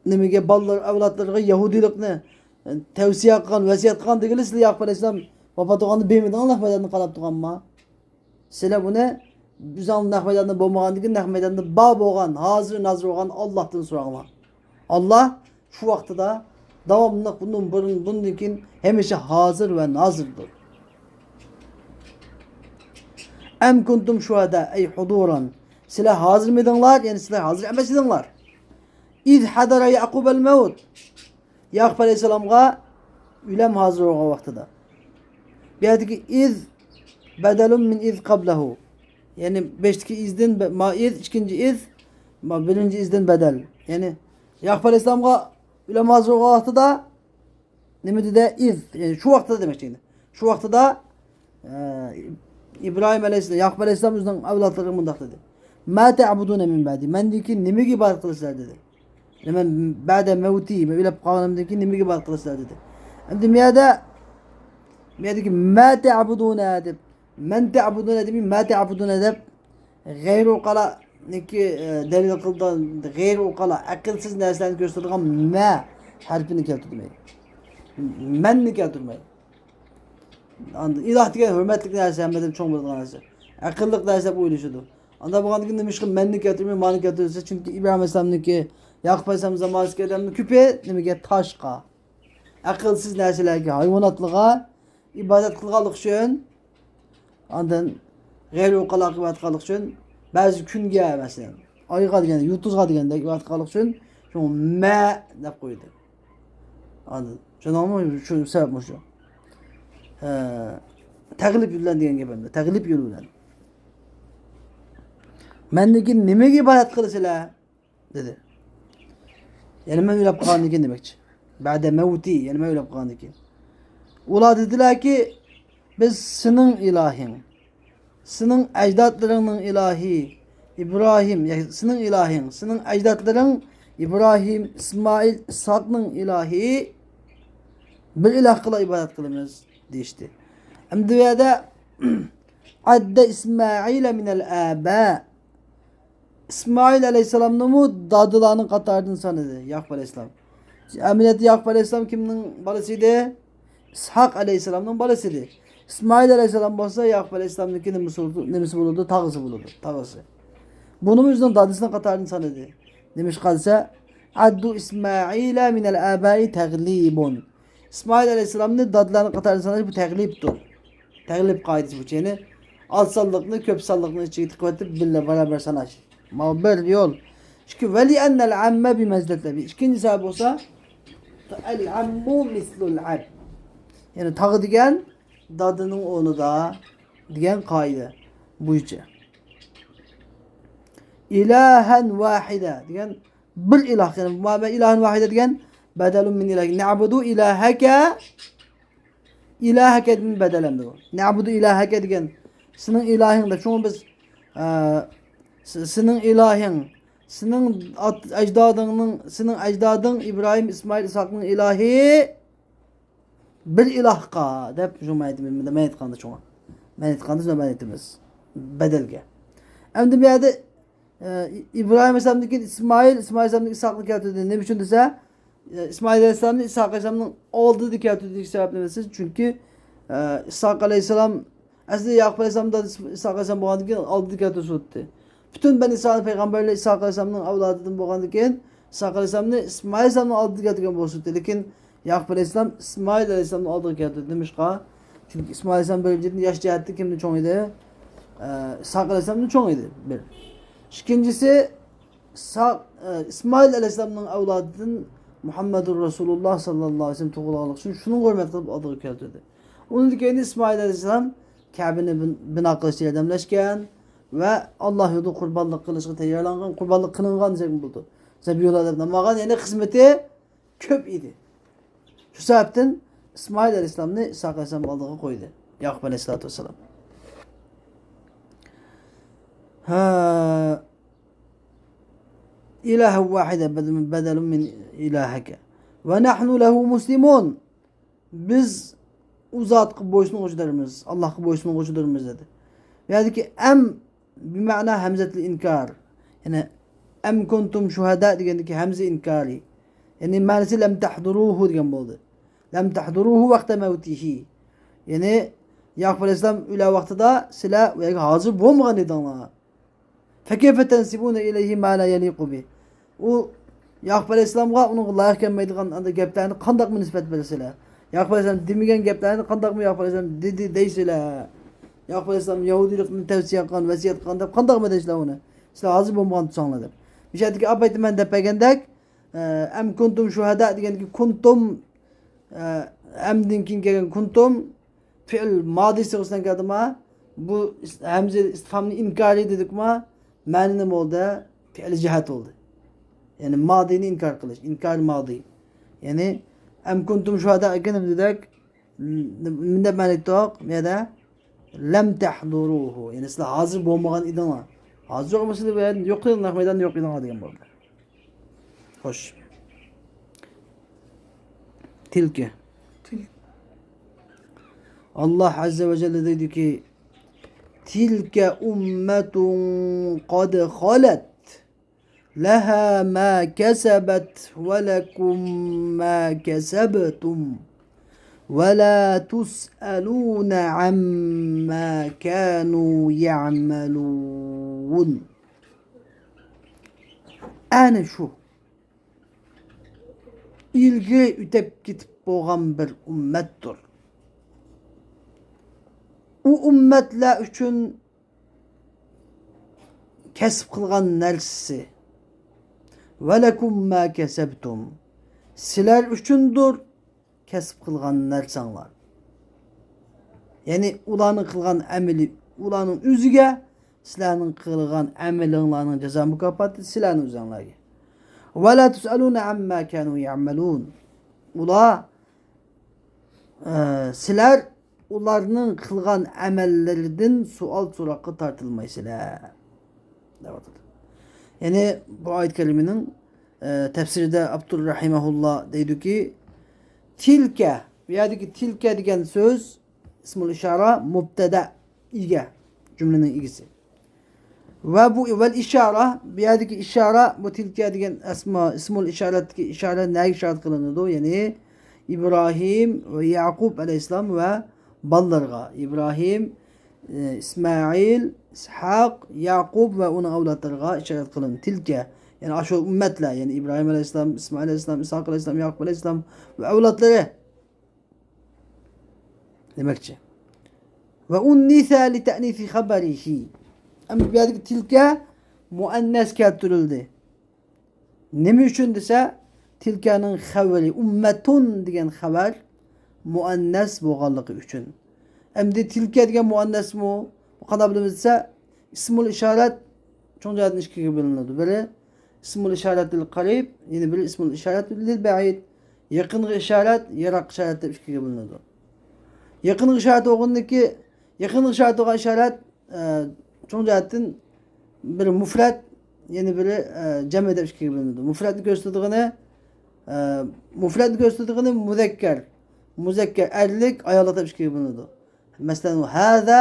نېمىگە بالىلار، ئەۋلادلىرىغا يەھۇدىيلىقنى، ئە، تەۋسىيە قىلغان، ۋەسىيەت قىلغان دېگىلى، سىلەر ياقۇپ ئەلەيھىسسالام ۋاپات بولغاندا بەرمىدىڭلار نەق مەيداندا قالاپ تۇرغانما؟ سىلەر بۇنى ئۆزۈڭلار نەق مەيداندا بولمىغاندىن كېيىن، نەق مەيداندا بار بولغان، ھازىر نازىر بولغان ئاللاھتىن سوراڭلار. ئاللاھ شۇ ۋاقتىدا داۋاملىق، بۇندىن بۇرۇن، بۇندىن كېيىن ھەمىشە ھازىر ۋە نازىردۇر. أم كنتم شهداء، ئەي، ھۇدۇران. سىلەر ھازىرمىدىڭلار؟ يەنى سىلەر ھازىر ئەمەس ئىدىڭلار. إذ حضر يعقوب الموت. ياقۇپ ئەلەيھىسسالامغا ئۆلۈم ھازىر بولغان ۋاقتىدا. بۇ يەردىكى إذ بدل من إذ قبله. يەنى بېشىدىكى إذدىن بە-، ما إذ، ئىككىنچى إذ، ما بىرىنچى إذدىن بەدەل. يەنى ياقۇپ ئەلەيھىسسالامغا ئۆلۈم ھازىر بولغان ۋاقتىدا نېمە دېدى؟ إذ، يەنى شۇ ۋاقتىدا دېمەكچى ئىدى. شۇ ۋاقتىدا، ئە، ئىبراھىم ئەلەيھىسسالام، ياقۇپ ئەلەيھىسسالام ئۆزىنىڭ ئەۋلادلىرىغا مۇنداق دېدى. ما تعبدون من بعدي، مەندىن كېيىن نېمىگە ئىبادەت قىلىسىلەر دېدى. نېمە، بعد موتي، مەن ئۆلۈپ قالغىنىمدىن كېيىن نېمىگە ئىبادەت قىلىسىلەر دېدى. ئەمدى بۇ يەردە، بۇ يەردىكى ما تعبدون دەپ، من تعبدون دېمەي، ما تعبدون دەپ، غەيرىي ئۇقالانىڭكى، ئە، دەلىل قىلىدىغان، غەيرىي ئۇقالا، ئەقىلسىز نەرسىلەرنى كۆرسىتىدىغان ما ھەرپىنى كەلتۈرمەيدۇ. مەننى كەلتۈرمەيدۇ. ئاندىن ئىلاھ دېگەن ھۆرمەتلىك نەرسە، ھەممىدىن چوڭ بولىدىغان نەرسە. ئەقىللىق نەرسە دەپ ئويلىشىدۇ. ئانداق بولغاندىن كېيىن نېمىشقا مەننى كەلتۈرمەي، مانى كەلتۈردى دېسە، چۈنكى ئىبراھىم ئەلەيھىسسالامنىڭكى، ياقۇپ ئەلەيھىسسالام زامانىسىدىكى ئادەمنىڭ كۆپى نېمىگە؟ تاشقا، ئەقىلسىز نەرسىلەرگە، ھايۋاناتلىققا ئىبادەت قىلغانلىقى ئۈچۈن، ئاندىن غەيرىي ۋۇقەللاغا ئىبادەت قىلغانلىقى ئۈچۈن، بەزى كۈنگە، مەسىلەن، ئايغا دېگەندەك، يۇلتۇزغا دېگەندەك ئىبادەت قىلغانلىقى ئۈچۈن، شۇڭا مە دەپ قويدى. ئاندىن، شۇنىڭمۇ شۇ سەۋەب مۇشۇ. ھە، تەغلىب بىلەن دېگەن گەپ ئەمدى. تەغلىب يولى بىلەن. مەندىن كېيىن نېمىگە ئىبادەت قىلىسىلەر؟ دېدى. يەنى مەن ئۆلۈپ قالغاندىن كېيىن دېمەكچى. بەدە مەۋتى، يەنى مەن ئۆلۈپ قالغاندىن كېيىن. ئۇلار دېدىلەركى، بىز سېنىڭ ئىلاھىڭ، سېنىڭ ئەجدادلىرىڭنىڭ ئىلاھى ئىبراھىم، يا سېنىڭ ئىلاھىڭ، سېنىڭ ئەجدادلىرىڭ ئىبراھىم، ئىسمائىل، ئىسھاقنىڭ ئىلاھى، بىر ئىلاھقىلا ئىبادەت قىلىمىز، دېيىشتى. ئەمدى بۇ يەردە عد إسماعيل من الآباء. ئىسمائىل ئەلەيھىسسالامنىمۇ دادىلارنىڭ قاتارىدىن سانىدى ياقۇپ ئەلەيھىسسالام. ئەمەلىيەتتە ياقۇپ ئەلەيھىسسالام كىمنىڭ بالىسى ئىدى؟ ئىسھاق ئەلەيھىسسالامنىڭ بالىسى ئىدى. ئىسمائىل ئەلەيھىسسالام بولسا ياقۇپ ئەلەيھىسسالامنىڭكى نېمىسى بولىدۇ؟ نېمىسى بولىدۇ؟ تاغىسى بولىدۇ. تاغىسى. بۇنىمۇ ئۆزىنىڭ دادىسىنىڭ قاتارىدىن سانىدى. نېمىشقا دېسە، عد إسماعيل من الآباء تغليب. ئىسمائىل ئەلەيھىسسالامنى دادىلارنىڭ قاتارىدا ساناش بۇ تەغلىبتۇر. تەغلىب قائىدىسى بويىچە، يەنى ئاز سانلىقنى كۆپ سانلىقنىڭ ئىچىگە تىقىۋېتىپ بىللە بارابەر ساناش. ماۋۇ بىر يول. ئىككى، ولأن العم بمنزلة الأب. ئىككىنچى سەۋەب بولسا، العم مثل الأب. يەنى تاغا دېگەن دادىنىڭ ئورنىدا دېگەن قائىدە بويىچە. إلها واحدا دېگەن بىر ئىلاھ، يەنى ما إله واحد دېگەن بدل من إله. نعبد إلهك، إلهك دىن بەدەل ئەمدى بۇ. نعبد إلهك دېگەن سېنىڭ ئىلاھىڭ دەپ. شۇڭا بىز، ئە، س-، سېنىڭ ئىلاھىڭ، سېنىڭ ئات-، ئەجدادىڭنىڭ، سېنىڭ ئەجدادىڭ ئىبراھىم، ئىسمائىل، ئىسھاقنىڭ ئىلاھى بىر ئىلاھقا دەپ، شۇ مەن ئېيتىمەن، مەن ئېيتقاندا شۇڭا. مەن ئېيتقاندا شۇ مەن ئېيتىمىز. بەدەلگە. ئەمدى بۇ يەردە، ئە، ئىبراھىم ئەلەيھىسسالامدىن كېيىن ئىسمائىل، ئىسمائىل ئەلەيھىسسالامدىن ئىسھاقنى كەلتۈردى. نېمە ئۈچۈن دېسە، ئە، ئىسمائىل ئەلەيھىسسالامنى ئىسھاق ئەلەيھىسسالامنىڭ ئالدىدا كەلتۈردى دېگەن سەۋەبنى بىلىسىز. چۈنكى، ئە، ئىسھاق ئەلەيھىسسالام، ئەسلى ياقۇپ ئەلەيھىسسالام دادىسى ئىسھاق ئەلەيھىسسالام بولغاندىن كېيىن ئالدىدا كەلتۈرسۇتتى. پۈتۈن بەنى ئىسرائىل پەيغەمبەرلەر ئىسھاق ئەلەيھىسسالامنىڭ ئەۋلادىدىن بولغاندىن كېيىن، ئىسھاق ئەلەيھىسسالامنى ئىسمائىل ئەلەيھىسسالامنىڭ ئالدىدا كەلتۈرگەن بولسۇن. لېكىن ياقۇپ ئەلەيھىسسالام ئىسمائىل ئەلەيھىسسالامنىڭ ئالدىغا كەلتۈردى. نېمىشقا؟ چۈنكى ئىسمائىل ئەلەيھىسسالام بىرىنچىدىن ياش جەھەتتە كىمدىن چوڭ ئىدى؟ ئە، ئىسھاق ئەلەيھىسسالامدىن چوڭ ئىدى. بىر. ئىككىنچىسى، ئىسھاق، ئە، ئىسمائىل ئەلەيھىسسالامنىڭ ئەۋلادىدىن مۇھەممەدۇر رەسۇلۇللاھ ساللاللاھۇ ئەلەيھى ۋەسەللەم تۇغۇلغانلىقى ئۈچۈن شۇنىڭغا ھۆرمەت قىلىپ ئالدىغا كەلتۈردى. ئۇنىڭدىن كېيىن ئىسمائىل ئەلەيھىسسالام كەبىنى بىن-، بىنا قىلىشتا ياردەملەشكەن ۋە ئاللاھ يولىدا قۇربانلىق قىلىشقا تەييارلانغان، قۇربانلىق قىلىنغان دېسەك بولىدۇ. زەبىھۇللاھ دەپ نام ئالغان، يەنى خىزمىتى كۆپ ئىدى. شۇ سەۋەبتىن ئىسمائىل ئەلەيھىسسالامنى ئىسھاق ئەلەيھىسسالام ئالدىغا قويدى. ياقۇپ ئەلەيھىسسالاتۇ ۋەسسالام. ھە، إلها واحدا بدل من إلهك ونحن له مسلمون. بىز ئۇ زاتقا بويسۇنغۇچىلىرمىز، ئاللاھقا بويسۇنغۇچىلىرمىز دېدى. بۇ يەردىكى ئەم بىمەنا ھەمزەتىل ئىنكار. يەنى، أم كنتم شهداء دېگەندىكى ھەمزە ئىنكارى. يەنى، مەنىسى لم تحضروه دېگەن بولدى. لم تحضروه وقت موته. يەنى، ياقۇپ ئەلەيھىسسالام ئۆلەر ۋاقتىدا سىلەر ئۇ يەرگە ھازىر بولمىغان ئىدىڭلار. فكيف تنسبون إليه ما لا يليق به. ئۇ ياقۇپ ئەلەيھىسسالامغا ئۇنىڭغا لايىق كەلمەيدىغان ئانداق گەپلەرنى قانداقمۇ نىسبەت بېرىسىلەر؟ ياقۇپ ئەلەيھىسسالام دېمىگەن گەپلەرنى قانداقمۇ ياقۇپ ئەلەيھىسسالام دېدى دەيسىلەر؟ ياقۇپ ئەلەيھىسسالام يەھۇدىيلىقنى تەۋسىيە قىلغان، ۋەسىيەت قىلغان دەپ قانداقمۇ دەيسىلەر ئۇنى؟ سىلەر ھازىر بولمىغان تۇرساڭلار دەپ. مۇشۇ يەردىكى ئاپايتىمەن دەپ بەرگەندەك، ئە، أم كنتم شهداء دېگەندىكى كۇنتۇم، ئە، ئەمدىن كېيىن كەلگەن كۇنتۇم، پېئىل مادى سىغىسىدىن كەلدىما، بۇ ئىس-، ھەمزە ئىستىفھامنى ئىنكارى دېدۇقما، مەنە نېمە بولدى؟ پېئىل جەھەت بولدى. يەنى مادىنى ئىنكار قىلىش، ئىنكار مادى. يەنى، أم كنتم شهداء ئىكەن، نېمە دېدۇق؟ م-، مۇنداق مەنە ئېيتتۇق، بۇ يەردە، لم تحضروه. يەنى سىلەر ھازىر بولمىغان ئىدىڭلار. ھازىر يوق بولسا، بۇ يەردە يوق ئىدىڭلار، مەيداندا يوق ئىدىڭلار دېگەن بولدى. خوش. تىلكە. تىل- ئاللاھ ئەززە ۋە جەللە دەيدۇكى، تلك أمة قد خلت لها ما كسبت ولكم ما كسبتم ولا تسألون عما كانوا يعملون. ئەنە شۇ ئىلگىرى ئۆتۈپ كېتىپ بولغان بىر ئۈممەتتۇر. ئۇ ئۈممەتلەر ئۈچۈن كەسىپ قىلغان نەرسىسى. ۋەلەكۇم مە كەسەبتۇم. سىلەر ئۈچۈندۇر كەسىپ قىلغان نەرسەڭلار. يەنى ئۇلارنىڭ قىلغان ئەمىلى ئۇلارنىڭ ئۆزىگە، سىلەرنىڭ قىلغان ئەمىلىڭلارنىڭ جازا مۇكاپاتى سىلەرنىڭ ئۆزۈڭلارگە. ۋە لا تۇسئەلۇنە ئەمما كانۇ يەئمەلۇن. ئۇلار، ئە، سىلەر ئۇلارنىڭ قىلغان ئەمەللىرىدىن سوئال سوراققا تارتىلمايسىلەر، دەۋاتىدۇ. يەنى بۇ ئايەت كەرىمىنىڭ، ئە، تەپسىرىدە ئابدۇر رەھىمەھۇللا دەيدۇكى، تىلكە، بۇ يەردىكى تىلكە دېگەن سۆز ئىسمۇل ئىشارە، مۇبتەدا، ئىگە، جۈملىنىڭ ئىگىسى. ۋە بۇ ۋەل ئىشارە، بۇ يەردىكى ئىشارە، بۇ تىلكە دېگەن ئەسما، ئىسمۇل ئىشارەتتىكى ئىشارە نەگە ئىشارەت قىلىنىدۇ؟ يەنى ئىبراھىم ۋە يەقۇب ئەلەيھىسسالام ۋە بالىلىرىغا. ئىبراھىم، ئى، ئىسمائىل، ئىسھاق، يەقۇب ۋە ئۇنىڭ ئەۋلادلىرىغا ئىشارەت قىلىنىدۇ. تىلكە، يەنى ئاشۇ ئۈممەتلەر، يەنى ئىبراھىم ئەلەيھىسسالام، ئىسمائىل ئەلەيھىسسالام، ئىسھاق ئەلەيھىسسالام، يەقۇب ئەلەيھىسسالام ۋە ئەۋلادلىرى دېمەكچى. ۋە ئۇننىسە لىتەئنىسى خەبەرىھى. ئەمما بۇ يەردىكى تىلكە مۇئەننەس كەلتۈرۈلدى. نېمە ئۈچۈن دېسە، تىلكەنىڭ خەۋىرى، ئۈممەتۇن دېگەن خەۋەر مۇئەننەس بولغانلىقى ئۈچۈن. ئەمدى تىلكە دېگەن مۇئەننەسمۇ؟ بۇ قانداق بىلىمىز دېسە، ئىسمۇل ئىشارەت چوڭ جەھەتتىن ئىككىگە بۆلۈنىدۇ. بىرى ئىسمۇل ئىشارەت لىل قەرىب، يەنە بىرى ئىسمۇل ئىشارەت لىل بەئىد. يېقىنغا ئىشارەت، يىراققا ئىشارەت دەپ ئىككىگە بۆلۈنىدۇ. يېقىنغا ئىشارەت بولغىنىدىكى، يېقىنغا ئىشارەت بولغان ئىشارەت، ئە، چوڭ جەھەتتىن بىرى مۇفرەت، يەنە بىرى، ئە، جەمئى دەپ ئىككىگە بۆلۈنىدۇ. مۇفرەتنى كۆرسىتىدىغىنى، ئە، مۇفرەتنى كۆرسىتىدىغىنى مۇزەككەر. مۇزەككەر ئەرلىك، ئاياللىق دەپ ئىككىگە بۆلۈنىدۇ. مەسىلەن، ھازا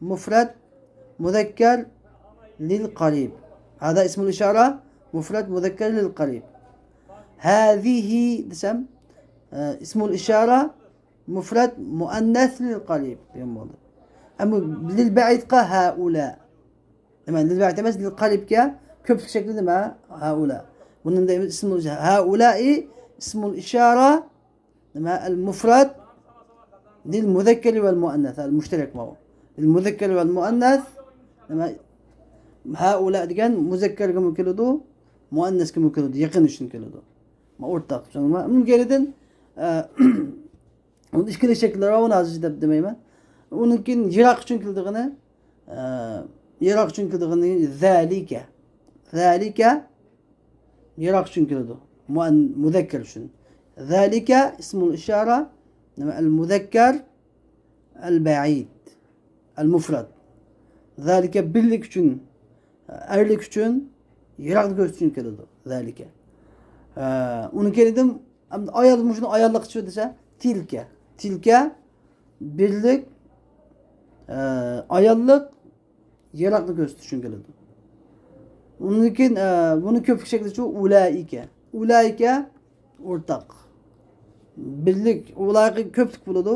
مۇفرەت مۇزەككەر لىل قەرىب. ھازا ئىسمۇل ئىشارە مۇفرەت مۇزەككەر لىل قەرىب. ھازىھى دېسەم، ئە، ئىسمۇل ئىشارە مۇفرەت مۇئەننەس لىل قەرىب دېگەن بولدى. ئەمما لىل بەئىدقا ھائۇلا. نېمە، لىل بەئىد ئەمەس، لىل قەرىبكە كۆپلۈك شەكلى نېمە؟ ھائۇلا. بۇنىڭ دەيمىز ئىسمۇل ئىشارە. ھائۇلائى ئىسمۇل ئىشارە نېمە؟ ئەل مۇفرەت لىل مۇزەككەر ۋەل مۇئەننەس. ئەل مۇشتەرەك ماۋۇ. لىل مۇزەككەر ۋەل مۇئەننەس. نېمە؟ ھائۇلا دېگەن مۇزەككەرگىمۇ كېلىدۇ، مۇئەننەسكىمۇ كېلىدۇ، يېقىن ئۈچۈن كېلىدۇ. ما ئورتاق. شۇڭا ئۇنىڭ كەينىدىن، ئە، ئۇنىڭ ئىككىلا شەكلى راۋان ھازىر دەپ دېمەيمەن. ئۇنىڭ كېيىن يىراق ئۈچۈن كېلىدىغىنى، ئە، يىراق ئۈچۈن كېلىدىغىنى زەلىكە. زەلىكە يىراق ئۈچۈن كېلىدۇ. مۇئەن-، مۇزەككەر ئۈچۈن. زەلىكە ئىسمۇل ئىشارە، نېمە، ئەل مۇزەككەر ئەل بەئىد. ئەل مۇفرەت. زەلىكە بىرلىك ئۈچۈن، ئەرلىك ئۈچۈن، يىراقنى كۆرسىتىش ئۈچۈن كېلىدۇ. زەلىكە. ئە، ئۇنىڭ كەينىدىن ئايال، مۇشۇنى ئاياللىق ئۈچۈن دېسە، تىلكە. تىلكە بىرلىك، ئە، ئاياللىق، يىراقنى كۆرسىتىش ئۈچۈن كېلىدۇ. ئۇنىڭدىن كېيىن، ئە، بۇنى كۆپلۈك شەكلى شۇ، ئۇلائىكە. ئۇلائىكە ئورتاق. بىرلىك، ئۇلائىكە كۆپلۈك بولىدۇ.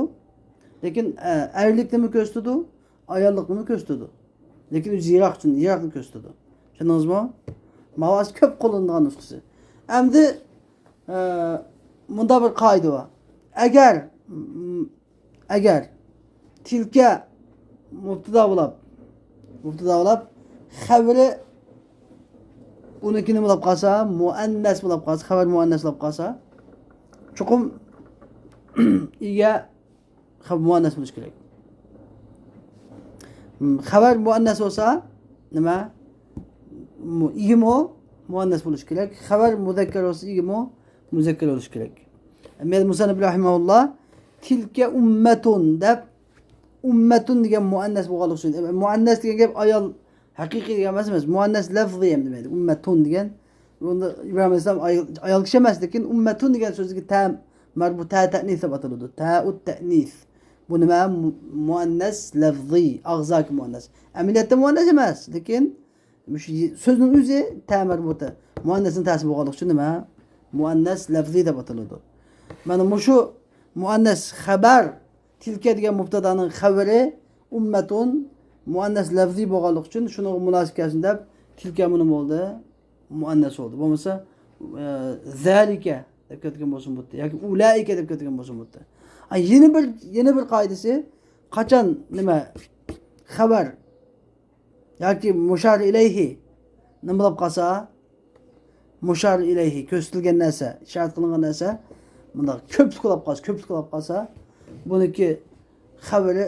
لېكىن، ئە، ئەرلىكنىمۇ كۆرسىتىدۇ، ئاياللىقنىمۇ كۆرسىتىدۇ. لېكىن ئۆزى يىراق ئۈچۈن، يىراقنى كۆرسىتىدۇ. چۈشەندىڭىزمۇ؟ ماۋۇ ئاز كۆپ قوللىنىدىغان نۇسخىسى. ئەمدى، ئە، مۇنداق بىر قائىدە بار. ئەگەر، م-، ئەگەر تىلكە مۇبتىدا بولاپ، مۇبتىدا بولاپ، خەۋىرى ئۇنىڭكى نېمە بولاپ قالسا، مۇئەننەس بولاپ قالسا، خەۋەر مۇئەننەس بولاپ قالسا، چوقۇم ئىگە خەۋەر مۇئەننەس بولۇشى كېرەك. خەۋەر مۇئەننەس بولسا، نېمە؟ مۇ-، ئىگىمۇ مۇئەننەس بولۇشى كېرەك. خەۋەر مۇزەككەر بولسا، ئىگىمۇ مۇزەككەر بولۇشى كېرەك. مۇسەننىپ رەھىمەھۇللا، تىلكە ئۈممەتۇن دەپ، ئۈممەتۇن دېگەن مۇئەننەس بولغانلىقى ئۈچۈن، مۇئەننەس دېگەن گەپ ئايال، ھەقىقىي دېگەن ئەمەس، ئەمەس. مۇئەننەس لەفزى ھەم دېمەيدۇ. ئۈممەتۇن دېگەن، بۇندا ئىبراھىم ئەلەيھىسسالام ئايال، ئايال كىشى ئەمەس، لېكىن ئۈممەتۇن دېگەن سۆزدىكى تە مەربۇت، تە تەئنىس دەپ ئاتىلىدۇ. تەئۇت تەئنىس. بۇ نېمە؟ مۇ-، مۇئەننەس لەفزى، ئاغزاكى مۇئەننەس. ئەمەلىيەتتە مۇئەننەس ئەمەس، لېكىن مۇشۇ سۆزنىڭ ئۆزى تە مەربۇتى. مۇئەننەسنىڭ تەسى بولغانلىقى ئۈچۈن نېمە؟ مۇئەننەس لەفزى دەپ ئاتىلىدۇ. مانا مۇشۇ مۇئەننەس خەۋەر، تىلكە دېگەن مۇبتادانىڭ خەۋىرى ئۈممەتۇن، مۇئەننەس لەفزى بولغانلىقى ئۈچۈن شۇنىڭغا مۇناسىپ كەلسۇن دەپ، تىلكە مۇنى بولدى، مۇئەننەس بولدى. بولمىسا، ئە، زەلىكە دەپ كەتكەن بولسا بولدى ياكى ئۇلائىكە دەپ كەتكەن بولسا بولدى. ئا، يەنە بىر، يەنە بىر قائىدىسى، قاچان نېمە، خەۋەر ياكى مۇشار ئىلەيھى نېمە بولۇپ قالسا، مۇشار ئىلەيھى، كۆرسىتىلگەن نەرسە، ئىشارەت قىلىنغان نەرسە، مۇنداق كۆپلۈك بولۇپ قالسا، كۆپلۈك بولۇپ قالسا، بۇنىڭكى خەۋىرى،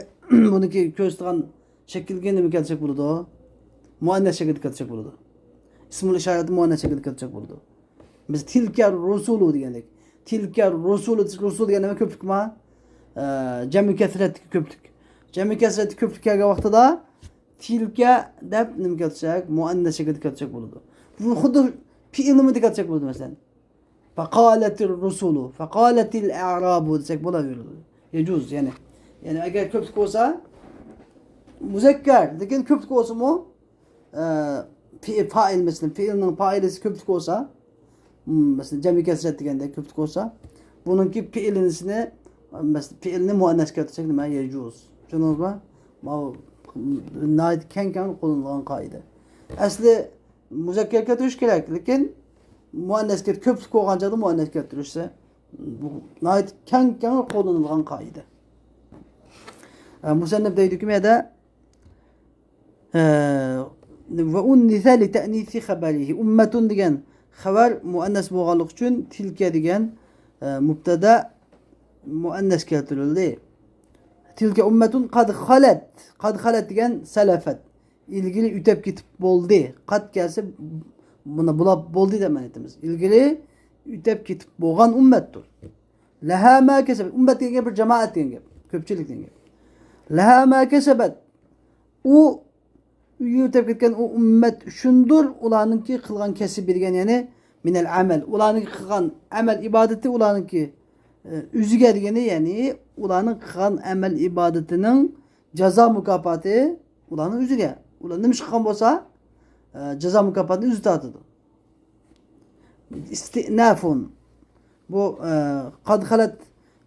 بۇنىڭكى كۆرسىتىدىغان، شەكىلگە نېمە كەلتۈرسەك بولىدۇ؟ مۇئەننەس شەكىلدە كەلتۈرسەك بولىدۇ. ئىسمۇل ئىشارەتنى مۇئەننەس شەكىلدە كەلتۈرسەك بولىدۇ. بىز تىلكە رۇسۇلۇ دېگەندەك. تىلكە رۇسۇلۇ، رۇسۇل دېگەن نېمە؟ كۆپلۈكما؟ ئە، جەمئى كەسرەتتىكى كۆپلۈك. جەمئى كەسرەتتىكى كۆپلۈك كەلگەن ۋاقتىدا تىلكە دەپ نېمە كەلتۈرسەك، مۇئەننەس شەكىلدە كەلتۈرسەك بولىدۇ. بۇ خۇددى پېئىلنىمۇ كەلتۈرسەك بولىدۇ، مەسىلەن. فقالت الرسل، فقالت الأعراب دېسەك بولاۋېرىدۇ. يجوز، يەنى. يەنى ئەگەر كۆپلۈك بولسا، مۇزەككەر، لېكىن كۆپلۈك بولسىمۇ، ئە، پېئىل، پائىل، مەسىلەن، پېئىلنىڭ پائىلىسى كۆپلۈك بولسا، م، مەسىلەن، جەمئى كەسرەت دېگەندە كۆپلۈك بولسا، بۇنىڭكى پېئىلىنىسىنى، مەسىلەن، پېئىلنى مۇئەننەس كەلتۈرسەك نېمە؟ يجوز. چۈشەندىڭىزمۇ؟ ماۋۇ ناھايىتى كەڭ-كەڭ قوللىنىلغان قائىدە. ئەسلى مۇزەككەر كەلتۈرۈش كېرەك، لېكىن مۇئەننەس كەلتۈرۈپ، كۆپلۈك بولغان چاغدا مۇئەننەس كەلتۈرۈشسە، بۇ ناھايىتى كەڭ-كەڭ قوللىنىلغان قائىدە. ئە، مۇسەننىپ دەيدىكى، مەدە، ئە، ۋە ئۇننىسە لىتەئنىسى خەبەرىھى. ئۇممەتۇن دېگەن خەۋەر مۇئەننەس بولغانلىقى ئۈچۈن تىلكە دېگەن، ئە، مۇبتەدا مۇئەننەس كەلتۈرۈلدى. تىلكە ئۇممەتۇن قەد خەلەت. قەد خەلەت دېگەن سەلەفەت. ئىلگىرى ئۆتەپ كېتىپ بولدى. قەد كەلسە، بۇنى بۇلاپ بولدى دەپ مەنە ئېيتىمىز. ئىلگىرى ئۆتەپ كېتىپ بولغان ئۇممەتتۇر. لەھا ما كەسەبەت. ئۇممەت دېگەن گەپ بىر جامائەت دېگەن گەپ. كۆپچىلىك دېگەن گەپ. لەھا ما كەسەبەت. ئۇ ئۆتەپ كەتكەن ئۇ ئۈممەت ئۈچۈندۇر، ئۇلارنىڭكى قىلغان كەسىپى دېگەن، يەنى مىنەل ئەمەل. ئۇلارنىڭكى قىلغان ئەمەل ئىبادىتى ئۇلارنىڭكى، ئە، ئۆزىگە دېگىنى، يەنى ئۇلارنىڭ قىلغان ئەمەل ئىبادىتىنىڭ جازا مۇكاپاتى ئۇلارنىڭ ئۆزىگە. ئۇلار نېمە ئىش قىلغان بولسا، ئە، جازا مۇكاپاتىنى ئۆزى تارتىدۇ. ئىستىئنافۇن. بۇ، ئە، قەد خەلەت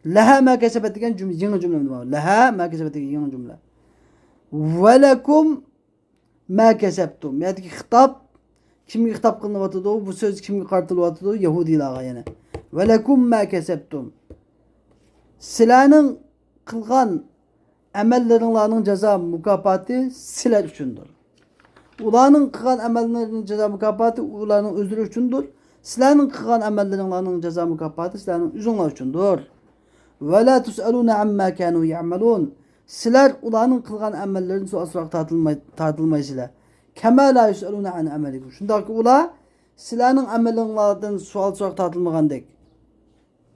لەھا ما كەسەبەت دېگەن جۈملە، يېڭى جۈملە. لەھا ما كەسەبەت دېگەن يېڭى جۈملە. ۋەلەكۇم ما كەسەبتۇم. بۇ يەردىكى خىتاب كىمگە خىتاب قىلىنىۋاتىدۇ؟ بۇ سۆز كىمگە قارىتىلىۋاتىدۇ؟ يەھۇدىيلارغا يەنە. ۋەلەكۇم ما كەسەبتۇم. سىلەرنىڭ قىلغان ئەمەللىرىڭلارنىڭ جازا مۇكاپاتى سىلەر ئۈچۈندۇر. ئۇلارنىڭ قىلغان ئەمەللىرىنىڭ جازا مۇكاپاتى ئۇلارنىڭ ئۆزلىرى ئۈچۈندۇر. سىلەرنىڭ قىلغان ئەمەللىرىڭلارنىڭ جازا مۇكاپاتى سىلەرنىڭ ئۆزۈڭلار ئۈچۈندۇر. ۋە لا تۇسئەلۇنە ئەمما كانۇ يەئمەلۇن. سىلەر ئۇلارنىڭ قىلغان ئەمەللىرىدىن سوئال-سوراق تارتىلماي-، تارتىلمايسىلەر. كەما لا يۇسئەلۇنە ئەن ئەمەلىكۇم. شۇنداقكى ئۇلار سىلەرنىڭ ئەمەلىڭلاردىن سوئال-سوراق تارتىلمىغاندەك.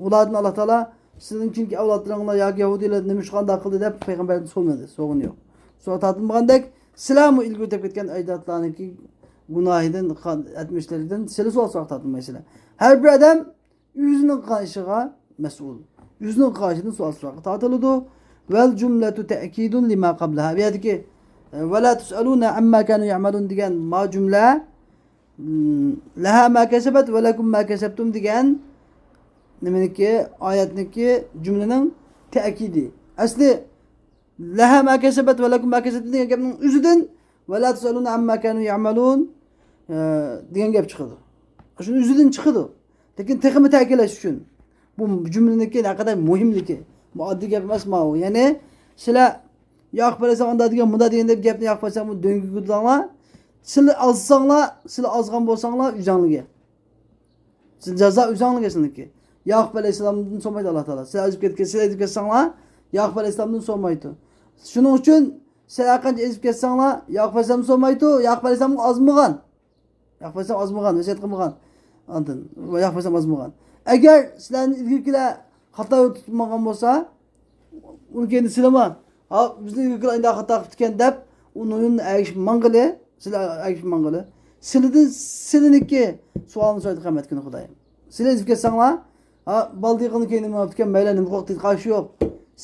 ئۇلاردىن ئاللا تائالا سىزنىڭ كېيىنكى ئەۋلادلىرىڭلار ياكى يەھۇدىيلار نېمە ئىش قانداق قىلدى دەپ پەيغەمبەردىن سورىمىدى، سورىغىنى يوق. سوئال تارتىلمىغاندەك، سىلەرمۇ ئىلگىرى ئۆتۈپ كەتكەن ئەجدادلارنىڭكى گۇناھىدىن، قان-، ئەتمىشلىرىدىن سىلى سوئال-سوراق تارتىلمايسىلەر. ھەر بىر ئادەم ئۆزىنىڭ قىلغان ئىشىغا مەسئۇل. ئۆزىنىڭ قىلغان ئىشىدىن سوئال-سوراققا تارتىلىدۇ. ۋەل جۈملەتۇ تەئكىدۇن لىما قەبلەھا. بۇ يەردىكى، ئە، ۋە لا تۇسئەلۇنە ئەمما كانۇ يەئمەلۇن دېگەن ما جۈملە، م، لەھا ما كەسەبەت ۋە لەكۇم ما كەسەبتۇم دېگەن نېمىنىكى، ئايەتنىكى جۈملىنىڭ تەئكىدى. ئەسلى لەھا ما كەسەبەت ۋە لەكۇم ما كەسەبتۇم دېگەن گەپنىڭ ئۆزىدىن ۋە لا تۇسئەلۇنە ئەمما كانۇ يەئمەلۇن، ئە، دېگەن گەپ چىقىدۇ. شۇنىڭ ئۆزىدىن چىقىدۇ. لېكىن تېخىمۇ تەكىتلەش ئۈچۈن، بۇ جۈملىنىڭكى نەقەدەر مۇھىملىكى. بۇ ئاددىي گەپ ئەمەس ماۋۇ. يەنى سىلەر ياقۇپ ئەلەيھىسسالام ئانداق دېگەن، مۇنداق دېگەن دەپ گەپنى ياقۇپ ئەلەيھىسسالامغا دۆڭگە كۆتۈرۈڭلار. سىلەر ئازساڭلار، سىلەر ئازغان بولساڭلار ئۆزۈڭلارغا. سىز جازا ئۆزۈڭلارغا سىلىنىكى. ياقۇپ ئەلەيھىسسالامدىن سورىمايدۇ ئاللا تائالا. سىلەر ئېزىپ كەتكەن، سىلەر ئېزىپ كەتسەڭلار، ياقۇپ ئەلەيھىسسالامدىن سورىمايدۇ. شۇنىڭ ئۈچۈن سىلەر ھەرقانچە ئېزىپ كەتسەڭلار، ياقۇپ ئەلەيھىسسالامدىن سورىمايدۇ، ياقۇپ ئەلەيھىسسالامغا ئازمىغان. ياقۇپ ئەلەيھىسسالام ئازمىغان، ۋەسىيەت قىلمىغان. ئاندىن ياقۇپ ئەلەيھىسسالام ئازمىغان. ئەگەر سىلەرنى ئىلگىرىكىلەر خاتا يول تۇتمىغان بولسا، ئۇنى كەينىدە سىلىمۇ، ھا، بىزنى ئىلگىرىكىلەر ئانداق خاتا قىپتىكەن دەپ، ئۇنىڭدىن ئەگىشىپ ماڭغىلى، سىلەر ئەگىشىپ ماڭغىلى. سىلىدىن، سىلىنىكى سوئالنى سورايدۇ قىيامەت كۈنى خۇدايىم. سىلەر ئېزىپ كەتسەڭلار، ھا، بالدىقىنى كەينىدە مېڭىپتىكەن، مەيلى نېمە قىلىپ قارشى يوق.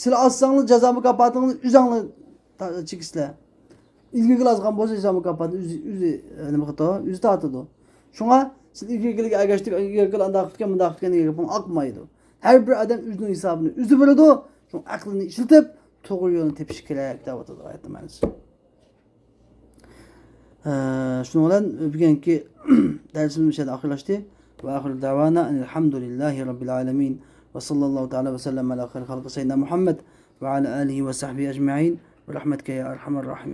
سىلەر ئازساڭلار جازا مۇكاپاتىڭلارنى ئۆزۈڭلار تا-، چېكىسىلەر. ئىلگىرىكىلەر ئازغان بولسا، جازا مۇكاپاتىنى ئۆزى، ئۆزى، ئە، نېمە قىلىدۇ؟ ئۆزى تارتىدۇ. شۇڭا سىز ئىلگىرىكىلەرگە ئەگەشتىپ، ئىلگىرىكىلەر ئانداق قىپتىكەن، مۇنداق قىپتىكەن دېگەن گەپنى ئاقمايدۇ. ھەر بىر ئادەم ئۆزىنىڭ ھېسابىنى ئۆزى بىلىدۇ. شۇڭا ئەقلىنى ئىشلىتىپ، توغرا يولنى تېپىشى كېرەك دەۋاتىدۇ ئايەتنىڭ مەنىسى. ئە، شۇنىڭ بىلەن بۈگۈنكى دەرسىمىز مۇشۇ يەردە ئاخىرلاشتى. وآخر دعوانا أن الحمد لله رب العالمين. وصلى الله تعالى وسلم على خير خلقه سيدنا محمد وعلى آله وصحبه أجمعين. برحمتك يا أرحم الراحمين.